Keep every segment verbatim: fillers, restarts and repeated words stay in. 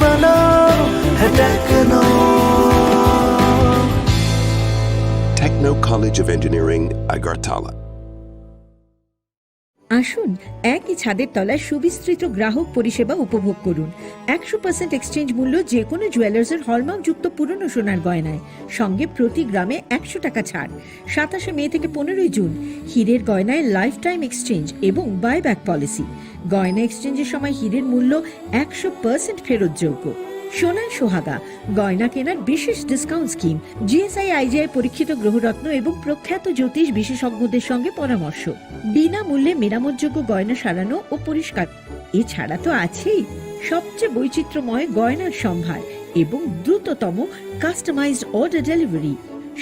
বানাও, হ্যাঁ, techno. Techno College of Engineering, Agartala. আসুন, একই ছাদের তলায় সুবিস্তৃত গ্রাহক পরিষেবা উপভোগ করুন। একশো পার্সেন্ট এক্সচেঞ্জ মূল্য যে কোনো জুয়েলার্সের হলমার্কযুক্ত পুরনো সোনার গয়নায়, সঙ্গে প্রতি গ্রামে একশো টাকা ছাড়। সাতাশে মে থেকে পনেরোই জুন, হীরের গয়নায় লাইফ টাইম এক্সচেঞ্জ এবং বাইব্যাক পলিসি। গয়না এক্সচেঞ্জের সময় হীরের মূল্য একশো পার্সেন্ট ফেরতযোগ্য। সোনায় সোহাগা, গয়না কেনার বিশেষ ডিসকাউন্ট স্কিম, জিএসআই আইজিআই পরীক্ষিত গ্রহরত্ন এবং প্রখ্যাত জ্যোতিষ বিশেষজ্ঞদের সঙ্গে পরামর্শ। বিনামূল্যে মেরামতযোগ্য গয়না সারানো ও পরিষ্কার। এছাড়া তো আছেই সবচেয়ে বৈচিত্র্যময় গয়নার সম্ভার এবং দ্রুততম কাস্টমাইজড অর্ডার ডেলিভারি।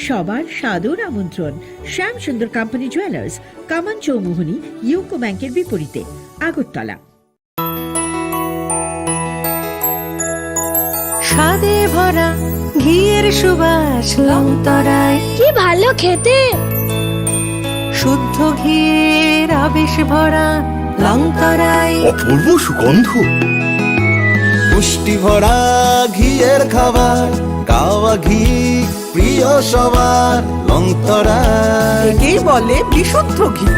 সবার সাদর আমন্ত্রণ শ্যামসুন্দর কোম্পানি জুয়েলার্স, কামান চৌমুহনী, ইউকো ব্যাংকের বিপরীতে, আগরতলা। স্বাদে ভরা ঘিয়ের সুবাস লংতরাই। কি ভালো খেতে! শুদ্ধ ঘিয়ের আবেশ ভরা লংতরাই। অপূর্ব সুগন্ধ। পুষ্টি ভরা ঘিয়ের খাবার, গাওয়া ঘি প্রিয় সবার, লংতরাই। একেই বলে বিশুদ্ধ ঘি।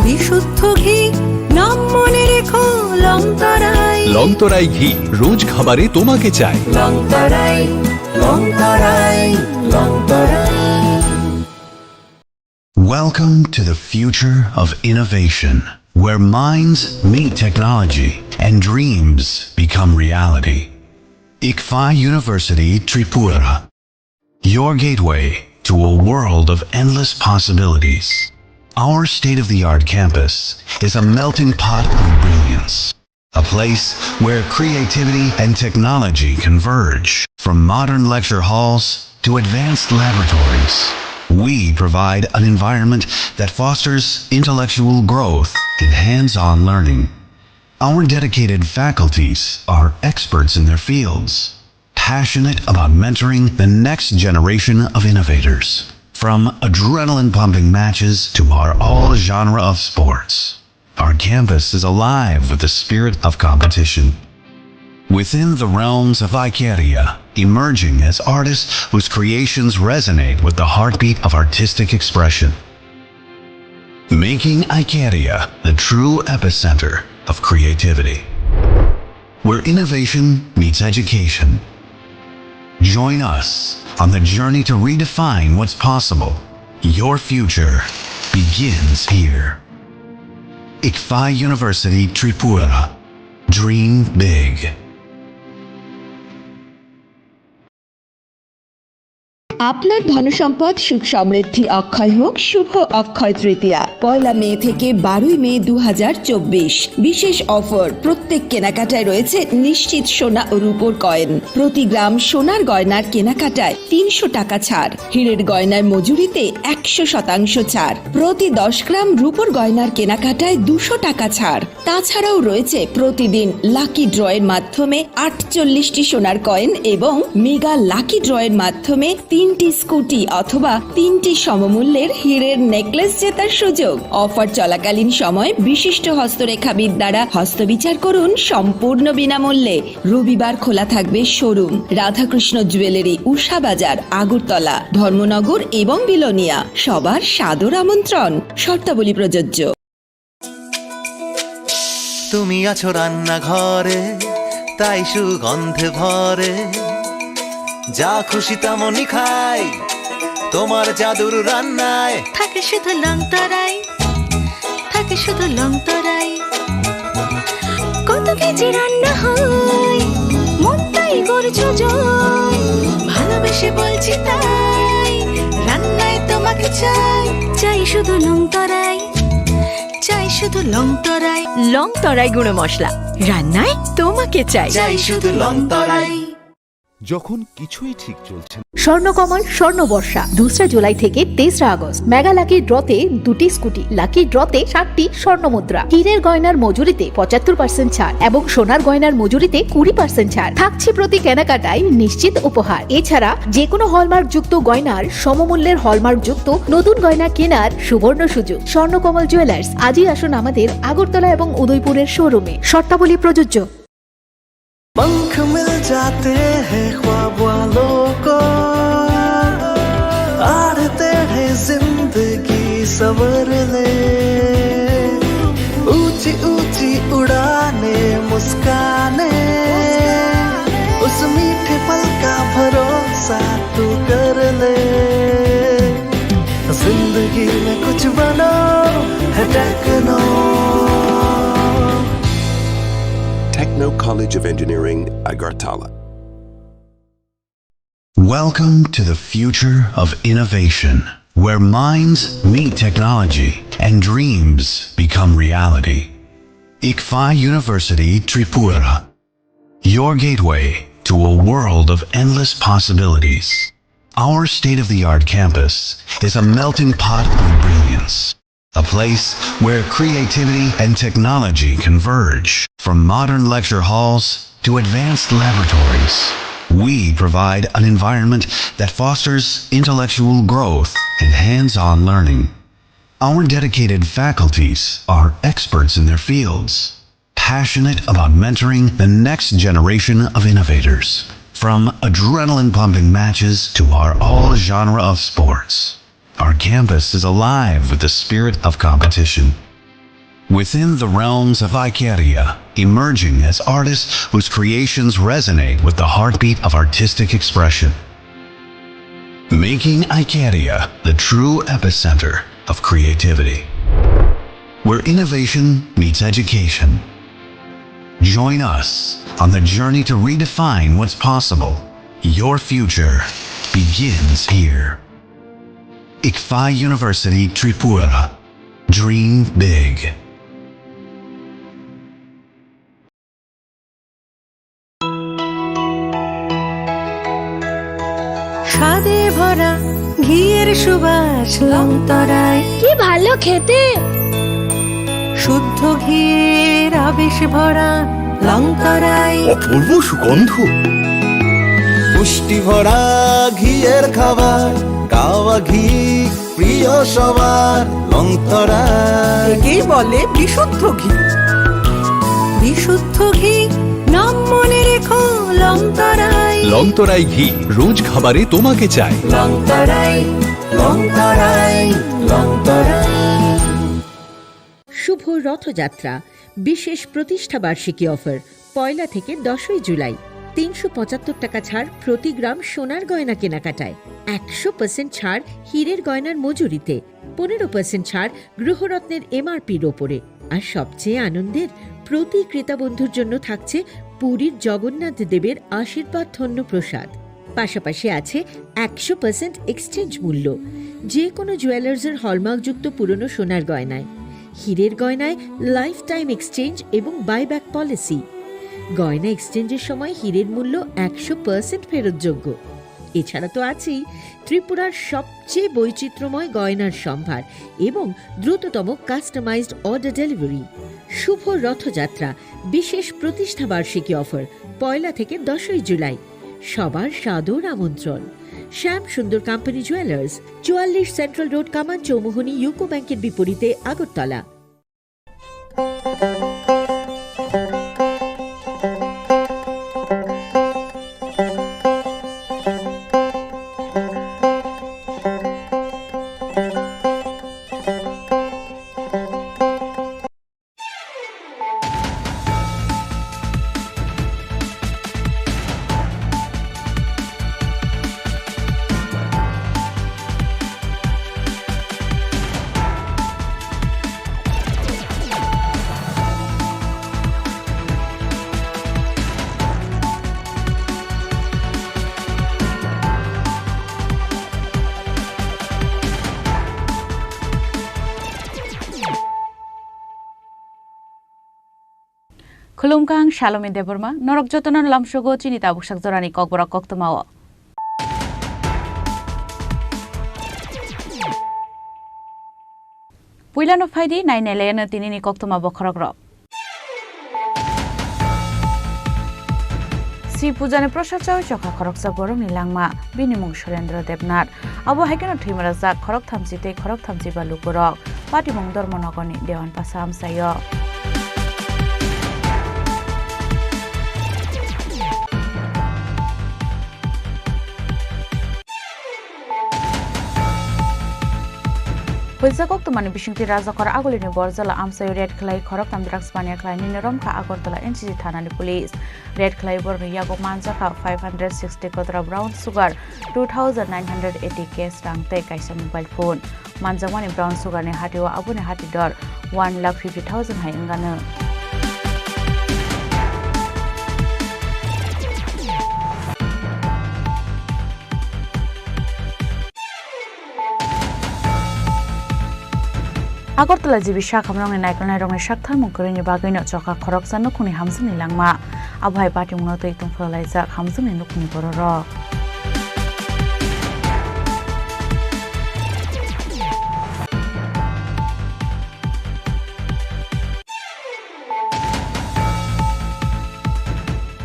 বিশুদ্ধ ঘি, নাম মনে রেখো, লংতরাই। লংতরাই ঘি, রোজ খাবারে তোমাকে চাই। লংতরাই, লংতরাই, লংতরাই। Welcome to the future of innovation, where minds meet technology and dreams become reality. Ikfa University Tripura, your gateway to a world of endless possibilities. Our state-of-the-art campus is a melting pot of brilliance, a place where creativity and technology converge. From modern lecture halls to advanced laboratories, we provide an environment that fosters intellectual growth and hands-on learning. Our dedicated faculties are experts in their fields, passionate about mentoring the next generation of innovators. From adrenaline-pumping matches to our all-genre of sports, our campus is alive with the spirit of competition. Within the realms of Icaria, emerging as artists whose creations resonate with the heartbeat of artistic expression, making Icaria the true epicenter of creativity, where innovation meets education. Join us on the journey to redefine what's possible. Your future begins here. Ikfa University Tripura. Dream big. আপনার ধনসম্পদ সুখ সমৃদ্ধি অক্ষয় হোক শুভ অক্ষয় তৃতীয়া। পয়লা মে থেকে বারোই মে দু হাজার চব্বিশ। বিশেষ অফার, প্রত্যেক কেনাকাটায় রয়েছে নিশ্চিত সোনা ও রূপোর কয়েন। প্রতি গ্রাম সোনার গয়নার কেনাকাটায় তিনশো টাকা ছাড়। হীরের গয়নার মজুরিতে একশো শতাংশ ছাড়। প্রতি দশ গ্রাম রূপোর গয়নার কেনাকাটায় দুশো টাকা ছাড়। তাছাড়াও রয়েছে প্রতিদিন লাকি ড্রয়ের মাধ্যমে আটচল্লিশটি সোনার কয়েন এবং মেগা লাকি ড্রয়ের মাধ্যমে তিনটি স্কুটি অথবা তিনটি সমমূল্যের হীরের নেকলেস জেতার সুযোগ। অফার চলাকালীন সময় বিশিষ্ট হস্তরেখাবিদ দ্বারা হস্তবিচার করুন সম্পূর্ণ বিনামূল্যে। রবিবার খোলা থাকবে শোরুম। রাধাকৃষ্ণ জুয়েলারি, উষা বাজার, আগরতলা, ধর্মনগর এবং বিলোনিয়া। সবার সাদর আমন্ত্রণ। শর্তাবলী প্রযোজ্য। তুমি আছো রান্নাঘরে, তাই সুগন্ধে ভরে। যা খুশি তেমনই খাই, তোমার জাদুর রান্নায়। থাকে শুধু লংতরাই, থাকে শুধু লংতরাই। কত কেজি রান্না হয়, মনটাই করছো জয়। ভালোবেসে বলছি তাই, রান্নায় তোমাকে চাই। চাই শুধু লংতরাই, চাই শুধু লংতরাই। লংতরাই গুঁড়ো মশলা, রান্নায় তোমাকে চাই। চাই শুধু লংতরাই। যখন কিছুই ঠিক চলছে না। স্বর্ণকমল স্বর্ণ বর্ষা, দোসরা জুলাই থেকে তেসরা আগস্ট। মেগা লাকি ড্রতে দুটি স্কুটি, লাকি ড্রতে সাতটি স্বর্ণ মুদ্রা, হীরের গয়নার মজুরিতে পঁচাত্তর পার্সেন্ট ছাড় এবং সোনার গয়নার মজুরিতে কুড়ি পার্সেন্ট ছাড় থাকছে। প্রতি কেনাকাটায় নিশ্চিত উপহার। এছাড়া যে কোনো হলমার্ক যুক্ত গয়নার সমমূল্যের হলমার্ক যুক্ত নতুন গয়না কেনার সুবর্ণ সুযোগ। স্বর্ণকমল জুয়েলার্স, আজই আসুন আমাদের আগরতলা এবং উদয়পুরের শোরুমে। শর্তাবলী প্রযোজ্য। मिल जाते हैं ख्वाब वालों को, आड़े टेढ़े जिंदगी संवर ले, ऊंची ऊंची उड़ाने, मुस्काने, उस मीठे पल का भरोसा तू कर ले। जिंदगी में कुछ बनो है techno. Techno College of Engineering, Agartala. Welcome to the future of innovation, where minds meet technology and dreams become reality. ICFAI University Tripura, your gateway to a world of endless possibilities. Our state-of-the-art campus is a melting pot of brilliance, a place where creativity and technology converge. From modern lecture halls to advanced laboratories, we provide an environment that fosters intellectual growth and hands-on learning. Our dedicated faculties are experts in their fields, passionate about mentoring the next generation of innovators. From adrenaline-pumping matches to our all-genre of sports, our campus is alive with the spirit of competition. Within the realms of Icaria, emerging as artists whose creations resonate with the heartbeat of artistic expression. Making Icaria the true epicenter of creativity, where innovation meets education. Join us on the journey to redefine what's possible. Your future begins here. ICFAI University Tripura. Dream big. স্বাদে ভরা ঘিয়ের সুবাস লংতরায়। কি ভালো খেতে। শুদ্ধ ঘিয়ের আবেশ ভরা লংতরায়। অপূর্ব সুগন্ধ। পুষ্টি ভরা ঘিয়ের খাবার, কাওয়া ঘি প্রিয় সবার লংতরায়। একেই বলে বিশুদ্ধ ঘি। বিশুদ্ধ ঘি নাম মনে রেখো লংতরায়। লংতরাই ঘি রোজ খাবারে তোমাকে চাই। লংতরায়, লংতরায়, লংতরায়। শুভ রথযাত্রা, বিশেষ প্রতিষ্ঠা বার্ষিকী অফার, পয়লা থেকে দশই জুলাই। তিনশো পঁচাত্তর টাকা ছাড় প্রতি গ্রাম সোনার গয়না কেনাকাটায়, একশো পার্সেন্ট ছাড় হীরের গয়নার মজুরিতে, পনেরো পার্সেন্ট ছাড় গৃহরত্নের এমআরপির ওপরে। আর সবচেয়ে আনন্দের, প্রতি ক্রেতা বন্ধুর জন্য থাকছে পুরীর জগন্নাথ দেবের আশীর্বাদ ধন্য প্রসাদ। পাশাপাশি আছে একশো পার্সেন্ট এক্সচেঞ্জ মূল্য, যে কোনো জুয়েলার্সের হলমার্কযুক্ত পুরনো সোনার গয়নায়, হীরের গয়নায় লাইফ টাইম এক্সচেঞ্জ এবং বাইব্যাক পলিসি। গয়না এক্সচেঞ্জের সময় হীরের মূল্য একশো পার্সেন্ট ফেরতযোগ্য। এছাড়া তো আছেই ত্রিপুরার সবচেয়ে বৈচিত্র্যময় গয়নার সম্ভার এবং দ্রুততম কাস্টমাইজড অর্ডার ডেলিভারি। শুভ রথযাত্রা, বিশেষ প্রতিষ্ঠা বার্ষিকী অফার, পয়লা থেকে দশই জুলাই। সবার সাদর আমন্ত্রণ। শ্যাম সুন্দর কোম্পানি জুয়েলার্স, চুয়াল্লিশ সেন্ট্রাল রোড, কামান চৌমুহনী, ইউকো ব্যাংকের বিপরীতে, Agartala. Khulumkha, ang Salomi Debbarma, norok jotono lamsogo chini tabuksak jorani kokborok koktwmao. Puilano phaidi, nainai laiano tinini koktwma bokhorokrok. Sri Pujani prosad chawi chokha khoroksa borokni langma, bini mung Surendra Debnath. Abo hai kheno thwima rwjak khorok thamchi tei khorok thamchi ba lukurok. Patimung Dharmanagarni Dewan Pasa amchaio. Puisa koktwmani bisingtwi Rajakhor Agulini Borjala amchaio raid khlai khoroktham drugs mania khlai nini romkha Agartala N C C thanani police. Raid khlai borokni yago manjakha five hundred sixty kotra brown sugar, two thousand nine hundred eighty cash rang tei kaisa mobile phone. Manjakmani brown sugar ni hatio aboni hati dor one lakh fifty thousand hai wngano. Agartala G B sakhamrokni naikolnairokni saktharmung kwrwini bagwino chokha khoroksa nukhungni hamjakni langma. Abohai patimungno twi tongphalaijak hamjakni nukhungni bororok.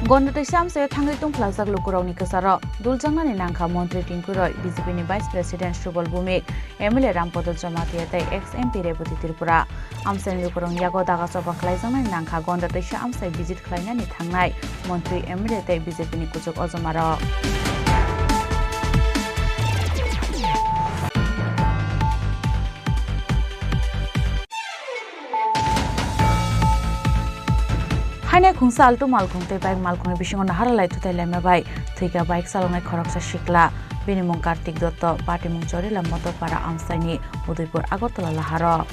Gonda twi samsaya thangwi tongphlajak lukurokni kwcharo duljaknani nangkha Montri Tinku Roy, B J P ni Vice President Subal Bhumik, M L A Rampada Jamatia tei ex M P Rebati Tripura. Amchaini lukurokni yago daga choba khlaijaknani nangkha Gonda twisa amchai visit khlainani thangnai Montri, M L A tei B J P ni kuchuk ojomarok. Hainai khungsa altu malkhung tei bike malkhungni bisingo naharalai thutai laima bai thwikha bike chaloknai khoroksa sikla. Bini mung Kartik Dotto, patimung Chorila Modopara amchaini Udaipur Agartala laharo.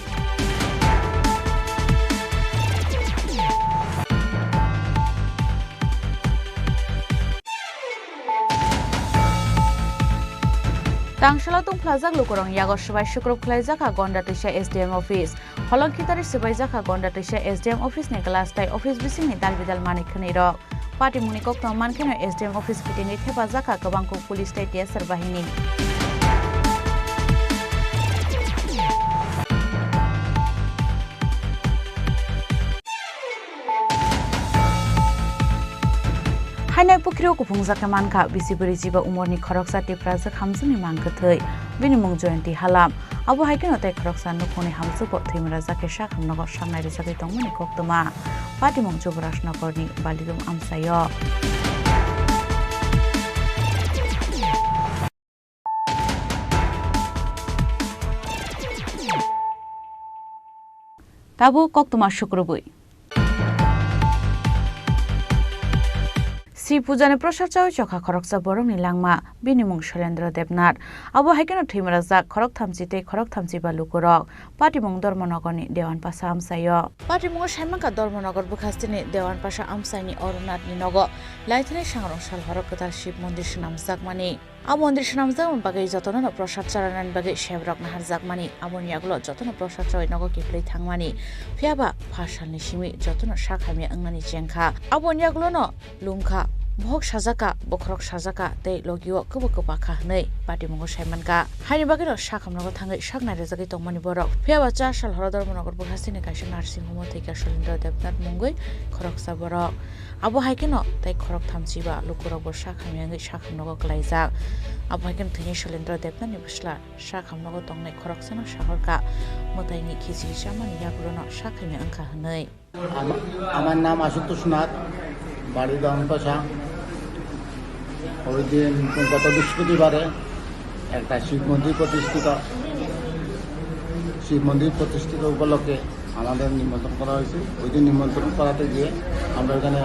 Tangsalo tongphlajak lukurokni yago swbai sukrub khlaijakha Gonda twisa S D M office. Holong khitari swbaijakha Gonda twisa S D M office ni glass tei office bisingni dalbidal manwi khwnwi rok. Patimungni koktwma mankheno S D M office kitingwi thepajakha kwbangkuk police tei T S R bahini. Hainai pukhrio kuphungjak khe mankha, bisi bwrwi chiba umorni khoroksa Tiprajwk hamjakni mang kwthwi. Bini mung Joyonti Halam. Abo hai kheno tei khoroksa nukhungni hamjakbo thwimrajak khe sakhamnogo saknai rwjagwi tongmani koktwma. Patimung Jubrajnagarni Balidum amchaio. Tabuk koktwma sukrubwi. Shiv pujani prosad chawi chokha khoroksa borokni langma, bini mung Sholendra Debnath. Abo hai kheno thwimrajak khorok thamchi tei khorok thamchi ba lukurok. Patimung Dharmanagarni Dewan Pasa amchaio. Patimungo saimankha Dharmanagar bwkhastini Dewan Pasa amchaini Arunathni nogo laithani sangrong sal horo kwtal Shiv mondir swnamjakmani. A mondir swnamjakma bagwi jotono prosad charanani bagwi sebrok naharjakmani, aboni yagulo jotono prosad chawi nogo kiphilwi thangmani. Phiyaba pha salni simi jotono sak hamya wngnani chengkha. Aboni yagulono lungkha, bohok sajaka, bokhorok sajaka tei logio kwbo kwbakha hwnwi patimungo saimankha. Haini bagwino sakhamnogo thangwi sak nairwjagwi tongmani borok. Phiyaba char sal horo Dharmanagar bwkhastini kaisa nursing home-o thwikha Sholendra Debnath mungwi khoroksa borok. Abo hai kheno tei khorok thamchi ba lukurokbo sak hamya wngwi sakhamnogo kwlaijak. Abo hai kheno thwinai Sholendra Debnathni bwsla sakhamnogo tongnai khoroksano sahorkha, mwtaini khichiri chamani yagulono sak hamya wngkha hwnwi. আমা-, আমার নাম আশুতোষ নাথ, বাড়ি দমকচা। ওই দিন গত বৃহস্পতিবারে একটা শিব মন্দির প্রতিষ্ঠিত, শিব মন্দির প্রতিষ্ঠিত উপলক্ষে আমাদের নিমন্ত্রণ করা হয়েছে। ওই দিন নিমন্ত্রণ করাতে গিয়ে আমরা এখানে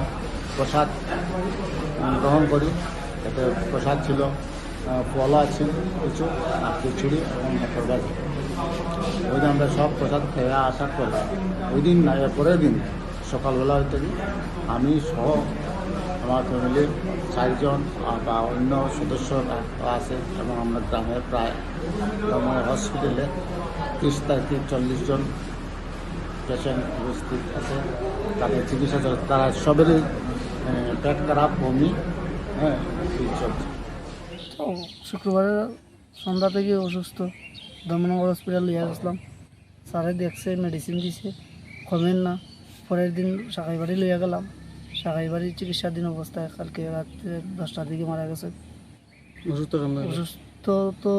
প্রসাদ, উম, গ্রহণ করি। এতে প্রসাদ ছিল, আহ, ফল আছে কিছু, আর খিচুড়ি এবং মটর ভাজি। ওই দিন আমরা সব প্রসাদ খেয়ে আসার পরে ওই দিন না, এর পরের দিন সকালবেলা হইতে কি আমি সহ আমার ফ্যামিলির চারজন, আহ, বা অন্য সদস্যরা আছে এবং আমরা গ্রামের প্রায়, যেমন হসপিটালে ত্রিশ তারিখে চল্লিশ জন পেশেন্ট উপস্থিত আছে, তাদের চিকিৎসা চলছে। তারা সবেরই, আহ, পেট খারাপ, বমি, হ্যাঁ, এই চলছে। ও, শুক্রবারে সন্ধ্যা থেকে অসুস্থ, ধর্মনগর হসপিটাল নিয়ে আসলাম। স্যারে দেখছে, মেডিসিন দিছে, কমের না। পরের দিন সাকাইবাড়ি লইয়া গেলাম। সাকাইবাড়ি চিকিৎসাধীন অবস্থায় কালকে রাত্রে দশটার দিকে মারা গেছে। অসুস্থ কেমন? অসুস্থ তো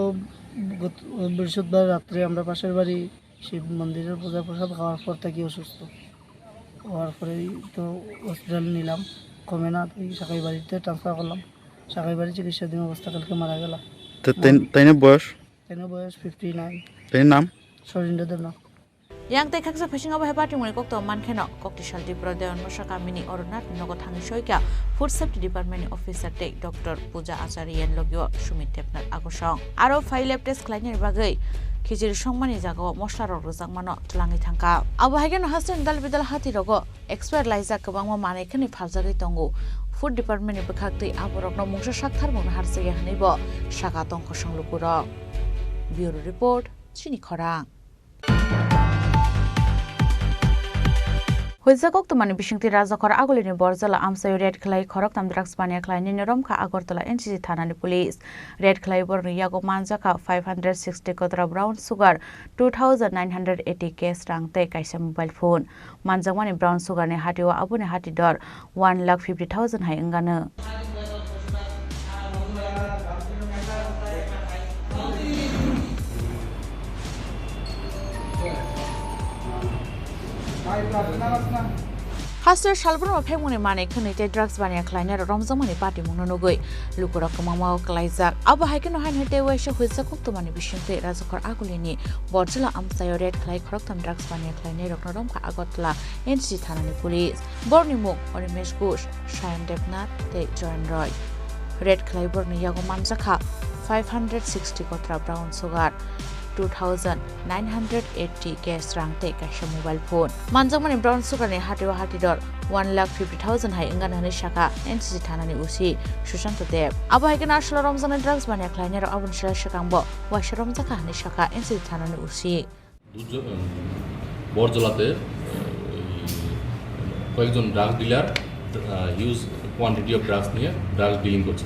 গত বৃহস্পতিবার রাত্রে আমরা পাশের বাড়ি শিব মন্দিরের পূজা প্রসাদ খাওয়ার পর থেকে অসুস্থ। হওয়ার পরেই তো হসপিটাল নিলাম, কমে না, তো এই সাকাইবাড়িতে ট্রান্সফার করলাম। সাকাইবাড়ি চিকিৎসাধীন অবস্থা কালকে মারা গেল। তো তাই-, তাইনের বয়স? তাইনের বয়স ফিফটি নাইন। তাইনের নাম? Surendra Debnath. Yang tei khaksa phaising abo hai party mungni kokto mankheno, Koktwsal Tripura Dewan Mosa kamini Ornath nogo thangwi soikha Food Safety Department ni officer tei Doctor Puja Acharya ni logio Sumit Debnath agosong. Aro phai lab test khlainani bagwi khichiri songmani jagao moslarok rwjakmano twlangwi thangkha. Abo hai kheno hasteni dal bidal hati rogo expire laijak kwbangma manwi khwnwi phaljagwi tongo. Food Department ni bwkhak tei aborokno mungsa saktharmungno harjakya hwnwi bo saka tong kosong lukurok. Bureau Report, Chini Khorang. Huijak koktwmani bisingtwi Rajakhor Agulini Borjala amchaio raid khlai khoroktham drugs baniya khlainani romkha Agartala N C C thanani police. Raid khlai borokni yago manjakha five hundred sixty kotra brown sugar, two thousand nine hundred eighty cash rang tei kaisa mobile phone. Manjakmani brown sugar ni hatio aboni hati dor one lakh fifty thousand hai wngano. Haste salbrumno phekmungni manwi khwnwi tei drugs baniya khlainai romjakmani patimungno nugwi lukurok kwmangma o kwlaijak. Abo hai kheno haino tei waisa huijak koktwmani bisingtwi Rajakhor Agulini Borjala amchaio raid khlai khoroktham drugs baniya khlainairokno romkha Agartala N C C thanani police. Borokni mung Animesh Ghosh, Sayan Debnath tei Joyan Roy. Raid khlai borokni yago manjakha five hundred sixty kotra brown sugar, two thousand nine hundred eighty cash rang tei kaisa mobile phone. Manjakmani brown sugar ni hatio hati dor one lakh fifty thousand hai wngkha hwnwi sakha N C C thanani O C Sushanta Deb. Abo hai kheno aswk romjaknai drugs baniya khlainairok aboni salo swkangbo waisa romjakha hwnwi sakha N C C thanani O C. দুজন, উম, বরজলাতে, um, কয়েকজন drug dealer, ah, huge quantity of drugs নিয়ে drugs dealing করছে।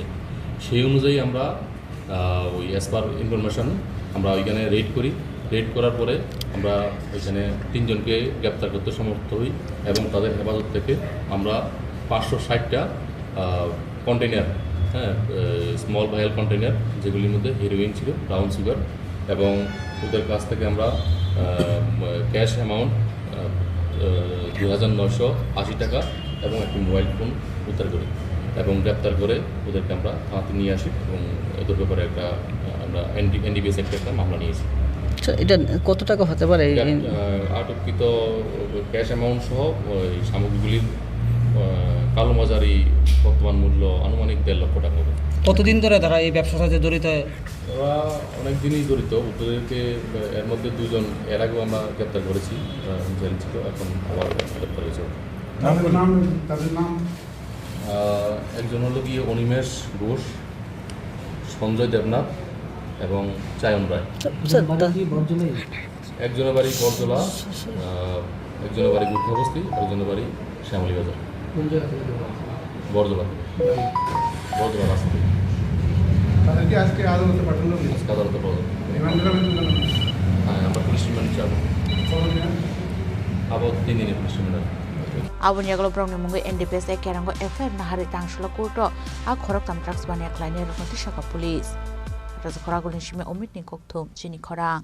সেই অনুযায়ী আমরা, আহ, ওই as per information আমরা ওইখানে রেড করি। রেড করার পরে আমরা ওইখানে তিনজনকে গ্রেপ্তার করতে সমর্থ হই এবং তাদের হেফাজত থেকে আমরা পাঁচশো ষাটটা, আহ, কন্টেইনার, হ্যাঁ, আহ, স্মল ভায়াল কন্টেইনার, যেগুলির মধ্যে হেরোইন ছিল, ব্রাউন সুগার, এবং ওদের কাছ থেকে আমরা, আহ, ক্যাশ অ্যামাউন্ট, আহ, আহ, দুই হাজার নয়শো আশি টাকা এবং একটি মোবাইল ফোন উদ্ধার করি এবং গ্রেপ্তার করে ওদেরকে আমরা থানাতে নিয়ে আসি এবং ওদের ব্যাপারে একটা, আহ, আমরা এনডি-, এনডিপিএস একটা, একটা মামলা নিয়েছি। আচ্ছা, এটা কত টাকা হতে পারে? এটা, আহ, আটককৃত ক্যাশ অ্যামাউন্ট সহ ওই সামগ্রীগুলির, আহ, কালোবাজারি বর্তমান মূল্য আনুমানিক দেড় লক্ষ টাকা হবে। কতদিন ধরে তারা এই ব্যবসার সাথে জড়িত? ওরা অনেক দিনই জড়িত। ওদেরকে, এর মধ্যে দুজন এর আগেও আমরা গ্রেপ্তার করেছি, আহ, জেল ছিল, এখন আবার গ্রেপ্তার হয়েছে। তাদের নাম, তাদের নাম? আহ, একজন হলো গিয়ে অনিমেষ ঘোষ, সঞ্জয় দেবনাথ এবং চায়ন রায়। আচ্ছা, তা- একজনের বাড়ি বরজলা, আহ, একজনের বাড়ি গুর্খাবস্তি, আরেকজনের বাড়ি শ্যামলী বাজার। কোন জায়গা থেকে দেওয়া হয়েছে? বরজলা থেকে। বাড়ি? বরজলা রাস্তা থেকে। তাদেরকে আজকে আদালতে পাঠানো হবে? আজকে আদালতে পাঠানো হবে। রিমান্ডের আমি তুলে নেব। হ্যাঁ, আমরা পুলিশ রিমান্ড চাবো। কতদিন? আবার তিন দিনের পুলিশ রিমান্ড আছে। Aboni yagulo borokni mungwi N D P S A Kerango F I R nahari tangsulo court-o a khoroktham drugs baniya khlainai rokno tisaka police. Rajakhor Agulini simi Omit ni kokthum, Chini Khorang.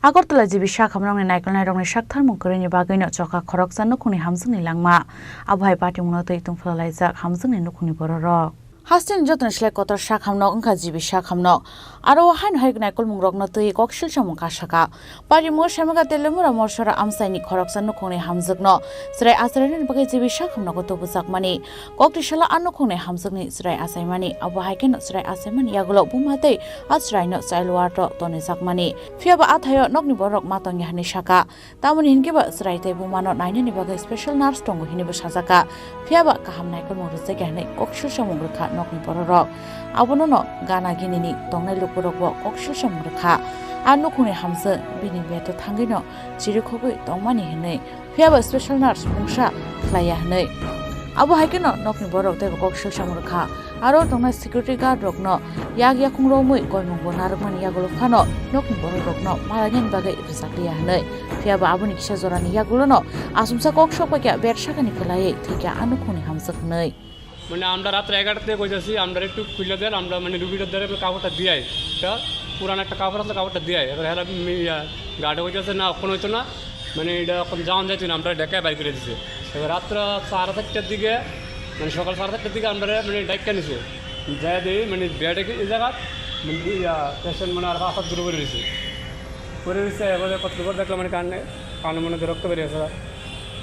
Agartala G B sakhamrokni naikolnairokni saktharmung kwrwini bagwino choka khoroksa nukhungni hamjwkni langma. Abo hai patimungno twi tungphla laijak hamjwkni nukhungni bororok. Hasteni jotoni slai kotor sakhamnok wngkha G B sakhamnok. Aro haino hai naikolmungrokno twi kok silsamung kasaka. Parimungo Semega Telemura Morsora amchaini khoroksa nukhungni hamjwkno chwrai acharainani bagwi G B sakhamnogo tubujakmani. Kokti salo a nukhungni hamjwkni chwrai achaimani. Abo hai kheno chwrai achaimani yagulo buma tei a chwraino child ward-o tonijakmani. Phiyaba a thaio nokni borok ma tongya hwnwi saka. Tamoni hinkhe ba chwrai tei bumano nainani bagwi special nurse tongo hwnwi bo sajaka. Phiyaba kaham naikolmung rwjakya hwnwi kok silsamung rwkha nokni bororok. Abonono gana ginini tongnai lukurokbo kok silsamung rwkha. A nukhungni hamjwk bini beto thangwino chirikhogwi tongmani hwnwi. Phiyaba special nurse mungsa khlaiya hwnwi. Abo hai kheno nokni borok teibo kok silsamung rwkha. Aro tongnai security guard rokno yak yakhung romwi koimungbo narwkmani yagulo phano nokni borok rokno malainani bagwi rwchapli ya hwnwi. Phiyaba aboni kisa jorani yagulono asumsa kok sokpakya ber sakani kwlaiwi thwikha a nukhungni hamjwk hwnwi. মানে আমরা রাত্রে এগারোটা থেকে কইতাছি, আমরা একটু খুলে দেন, আমরা মানে রুগীটার দ্বারা কাপড়টা দিয়াই, একটা পুরান একটা কাপড় আছে, কাপড়টা দিয়াই। এবার হেরা মি-, ইয়া, গার্ডে কইতাছে, "না, অখন হইতো না, মানে এটা অখন যাওয়ান যাইতো না, আমরা ঢাকায় বাইর করে দিছে।" এবার রাত্রে সাড়ে চারটার দিকে, মানে সকাল সাড়ে চারটার দিকে আমরা মানে ডাইক্কা নিছে, যাই দেখি মানে বেডে কি এই জায়গা মানে ইয়া, পেশেন্ট মানে আর পাঁচ সাত দূরে পড়ে রয়েছে। পড়ে রয়েছে, এবারে কত দূর দেখলাম মানে কানে, কানে মনে হয় রক্ত বেরিয়ে আসে।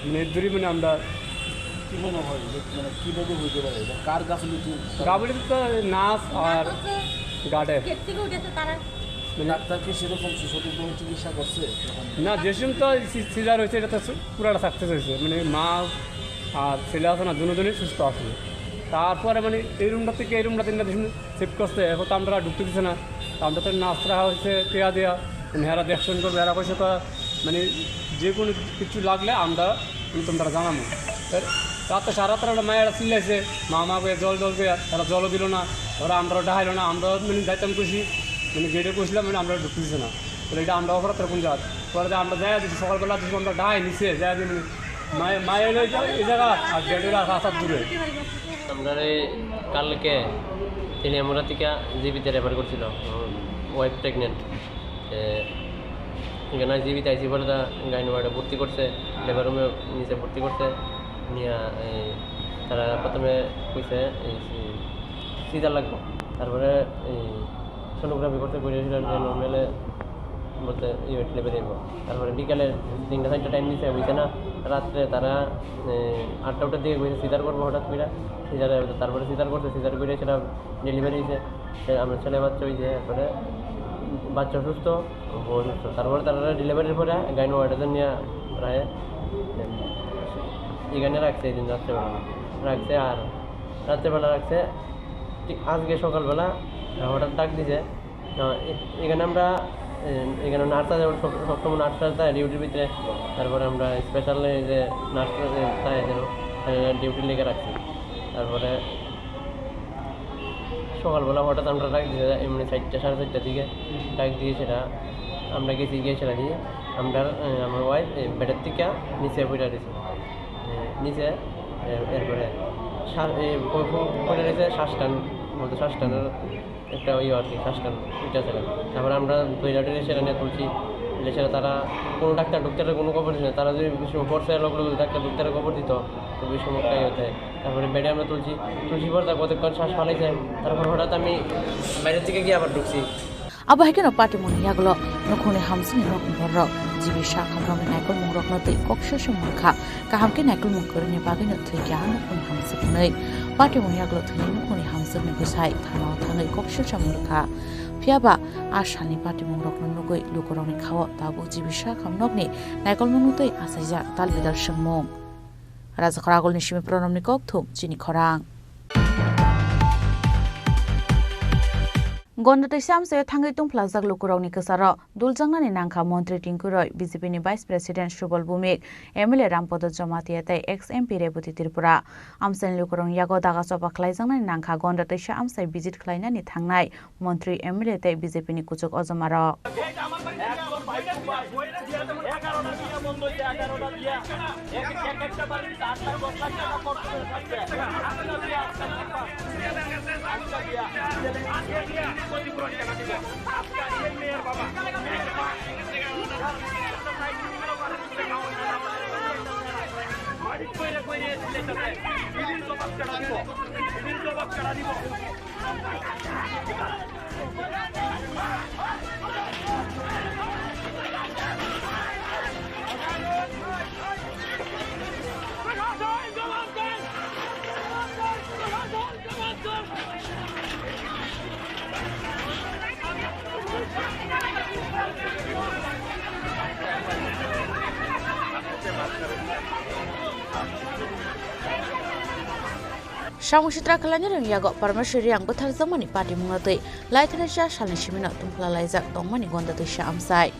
মানে দূরে মানে আমরা কি মনে হয় যে মানে কিভাবে হইতে পারে? এটা কার গাফিলতি? গাফিলতি তো নার্স আর গার্ডের। গেট থেকে উঠেছে তারা। মানে ডাক্তার কি সেরকম সঠিকভাবে চিকিৎসা করছে? না, যে সময় তো সি-, সিজার হয়েছে, এটা তো সু-, পুরাটা সাকসেস হয়েছে। মানে মা আর ছেলে আছে না, দুজনই সুস্থ আছে। তারপরে মানে এই রুমটা থেকে এই রুমটা তিনটা শিফট করছে, এখন তো আমরা ঢুকতে দিছে না। তো আমরা তো নাস্তা রাখা হয়েছে পেয়া দেয়া, মানে এরা দেখশন করবে, এরা কইছে তো মানে যে কোনো কিছু লাগলে আমরা কিন্তু আমরা জানাবো। এর রাতে সারা রাত একটা মায়েরা চিল্লাইছে, "মা, মা," করে জল, জল করে, তারা জলও দিল না, ওরা আমরা ডাহাইলো না, আমরা মানে যাইতাম কইছি, মানে গেটে কইছিলাম, মানে আমরা ঢুকতে দিছে না। তাহলে এটা আমরা অপরাধ কোন জাত? পরে যে আমরা যাই দিচ্ছি সকালবেলা, দিচ্ছি আমরা ডাহাই নিচে, যাই দিই মানে মায়ে, মায়ে হলো এই জায়গা, এই জায়গা, আর গেটের আর রাস্তার দূরে। আমরা এই কালকে তেলিয়ামুড়া থেকে জিবিতে রেফার করছিল, ওয়াইফ প্রেগনেন্ট। এ, এখানে জিবিতে আইসি পরে তা গাইনি ওয়ার্ডে ভর্তি করছে, লেবার রুমে নিচে ভর্তি করছে। নিয়া, এই, তারা প্রথমে কইছে, এই, সি-, সিজার লাগবো। তারপরে, এই, সোনোগ্রাফি করতে কইছিল যে নর্মালে বলতে ইউনিট লেভেল দিব। তারপরে বিকালে তিনটা চারটা টাইম দিছে, হইছে না। রাত্রে তারা, এ, আটটা উটার দিকে কইছে সিজার করবো হঠাৎ করে। সিজারে, তারপরে সিজার করছে, সিজার করে সেটা ডেলিভারি হয়েছে। সে আমার ছেলে বাচ্চা হয়েছে, তারপরে বাচ্চা সুস্থ, বউ সুস্থ। তারপরে তারা ডেলিভারির পরে গাইনি ওয়ার্ডে নিয়ে প্রায়, এম, এখানে রাখছে এই দিন রাত্রেবেলা। রাখছে আর রাত্রেবেলা রাখছে, ঠিক আজকে সকালবেলা হঠাৎ ডাক দিছে। আহ, এ-, এখানে আমরা, এ, এখানে নার্স আছে, সব-, সবসময় নার্স আছে ডিউটির ভিতরে। তারপরে আমরা স্পেশাল এই যে নার্স আছে, তাই এখানে, এ, ডিউটি লেগে রাখছি। তারপরে সকালবেলা হঠাৎ আমরা ডাক দিয়ে, এমনি চারটা, সাড়ে চারটার দিকে ডাক দিয়ে সেটা আমরা গেছি, গিয়ে সেটা দিয়ে আমরা, এ, আমার ওয়াইফ, এ, বেডের থেকে নিচে পড়ে দিছি। এ, নিচে, এ, এরপরে শ্বাস, এ, প-, প-, পড়ে রয়েছে শ্বাস টান, বলতে শ্বাস টানের একটা ইয়ে আর কি, শ্বাস টান, এটা ছিল। তারপরে আমরা দৌড়াদৌড়ি সেটা নিয়ে তুলছি, এলে সেটা তারা কোনো ডাক্তার ডুক্তারের কোনো খবর দিচ্ছে না। তারা যদি বেশি সময় পড়ছে, লোক লোক ডাক্তার ডুক্তারের খবর দিত, তো বেশি সময় একটা ইয়ে হতে। তারপরে বেডে আমরা তুলছি, তুলছি পর তার কতক্ষণ শ্বাস ফালাইছে, তারপর হঠাৎ আমি বাইরে থেকে গিয়ে আবার ঢুকছি। Abo hai kheno patimungni yagulo nukhungni hamsini nokni bororok G B Sakhamrokni naikolmungrokno twi kok sesung mankha. Kaham khe naikolmung kwrwini bagwino thwikha nukhungni hamsik hwnwi. Patimungni yagulo thwinai nukhungni hamsikni bwsai thanao thangwi kok sesung rwkha. Phiyaba a salni patimungrokno nugwi lukurokni khao tabuk G B Sakhamrokni naikolmungno twi achaijak tal bidal swngmung. Rajakhor Agulni simi Pranamni kokthum chini khorang. Gonda twi samseo thangwi tungphlajak lukurokni kwcharo duljaknani nangkha Montri Tinku Roy, B J P ni Vice President Subal Bhumik, M L A Rampodo Jamatia tei ex M P Reboti Tripura. Amchaini lukurokni yago daga choba khlaijaknani nangkha Gonda twisa amchai visit khlainani thangnai Montri, M L A tei B J P ni kuchuk ojomarok. Samung sitra khlainai rwng yago Parmeshwar Reang bwtharjakmani patimungno twi laithani cha salni simino tungphla laijak tongmani Gonda twisa amchai.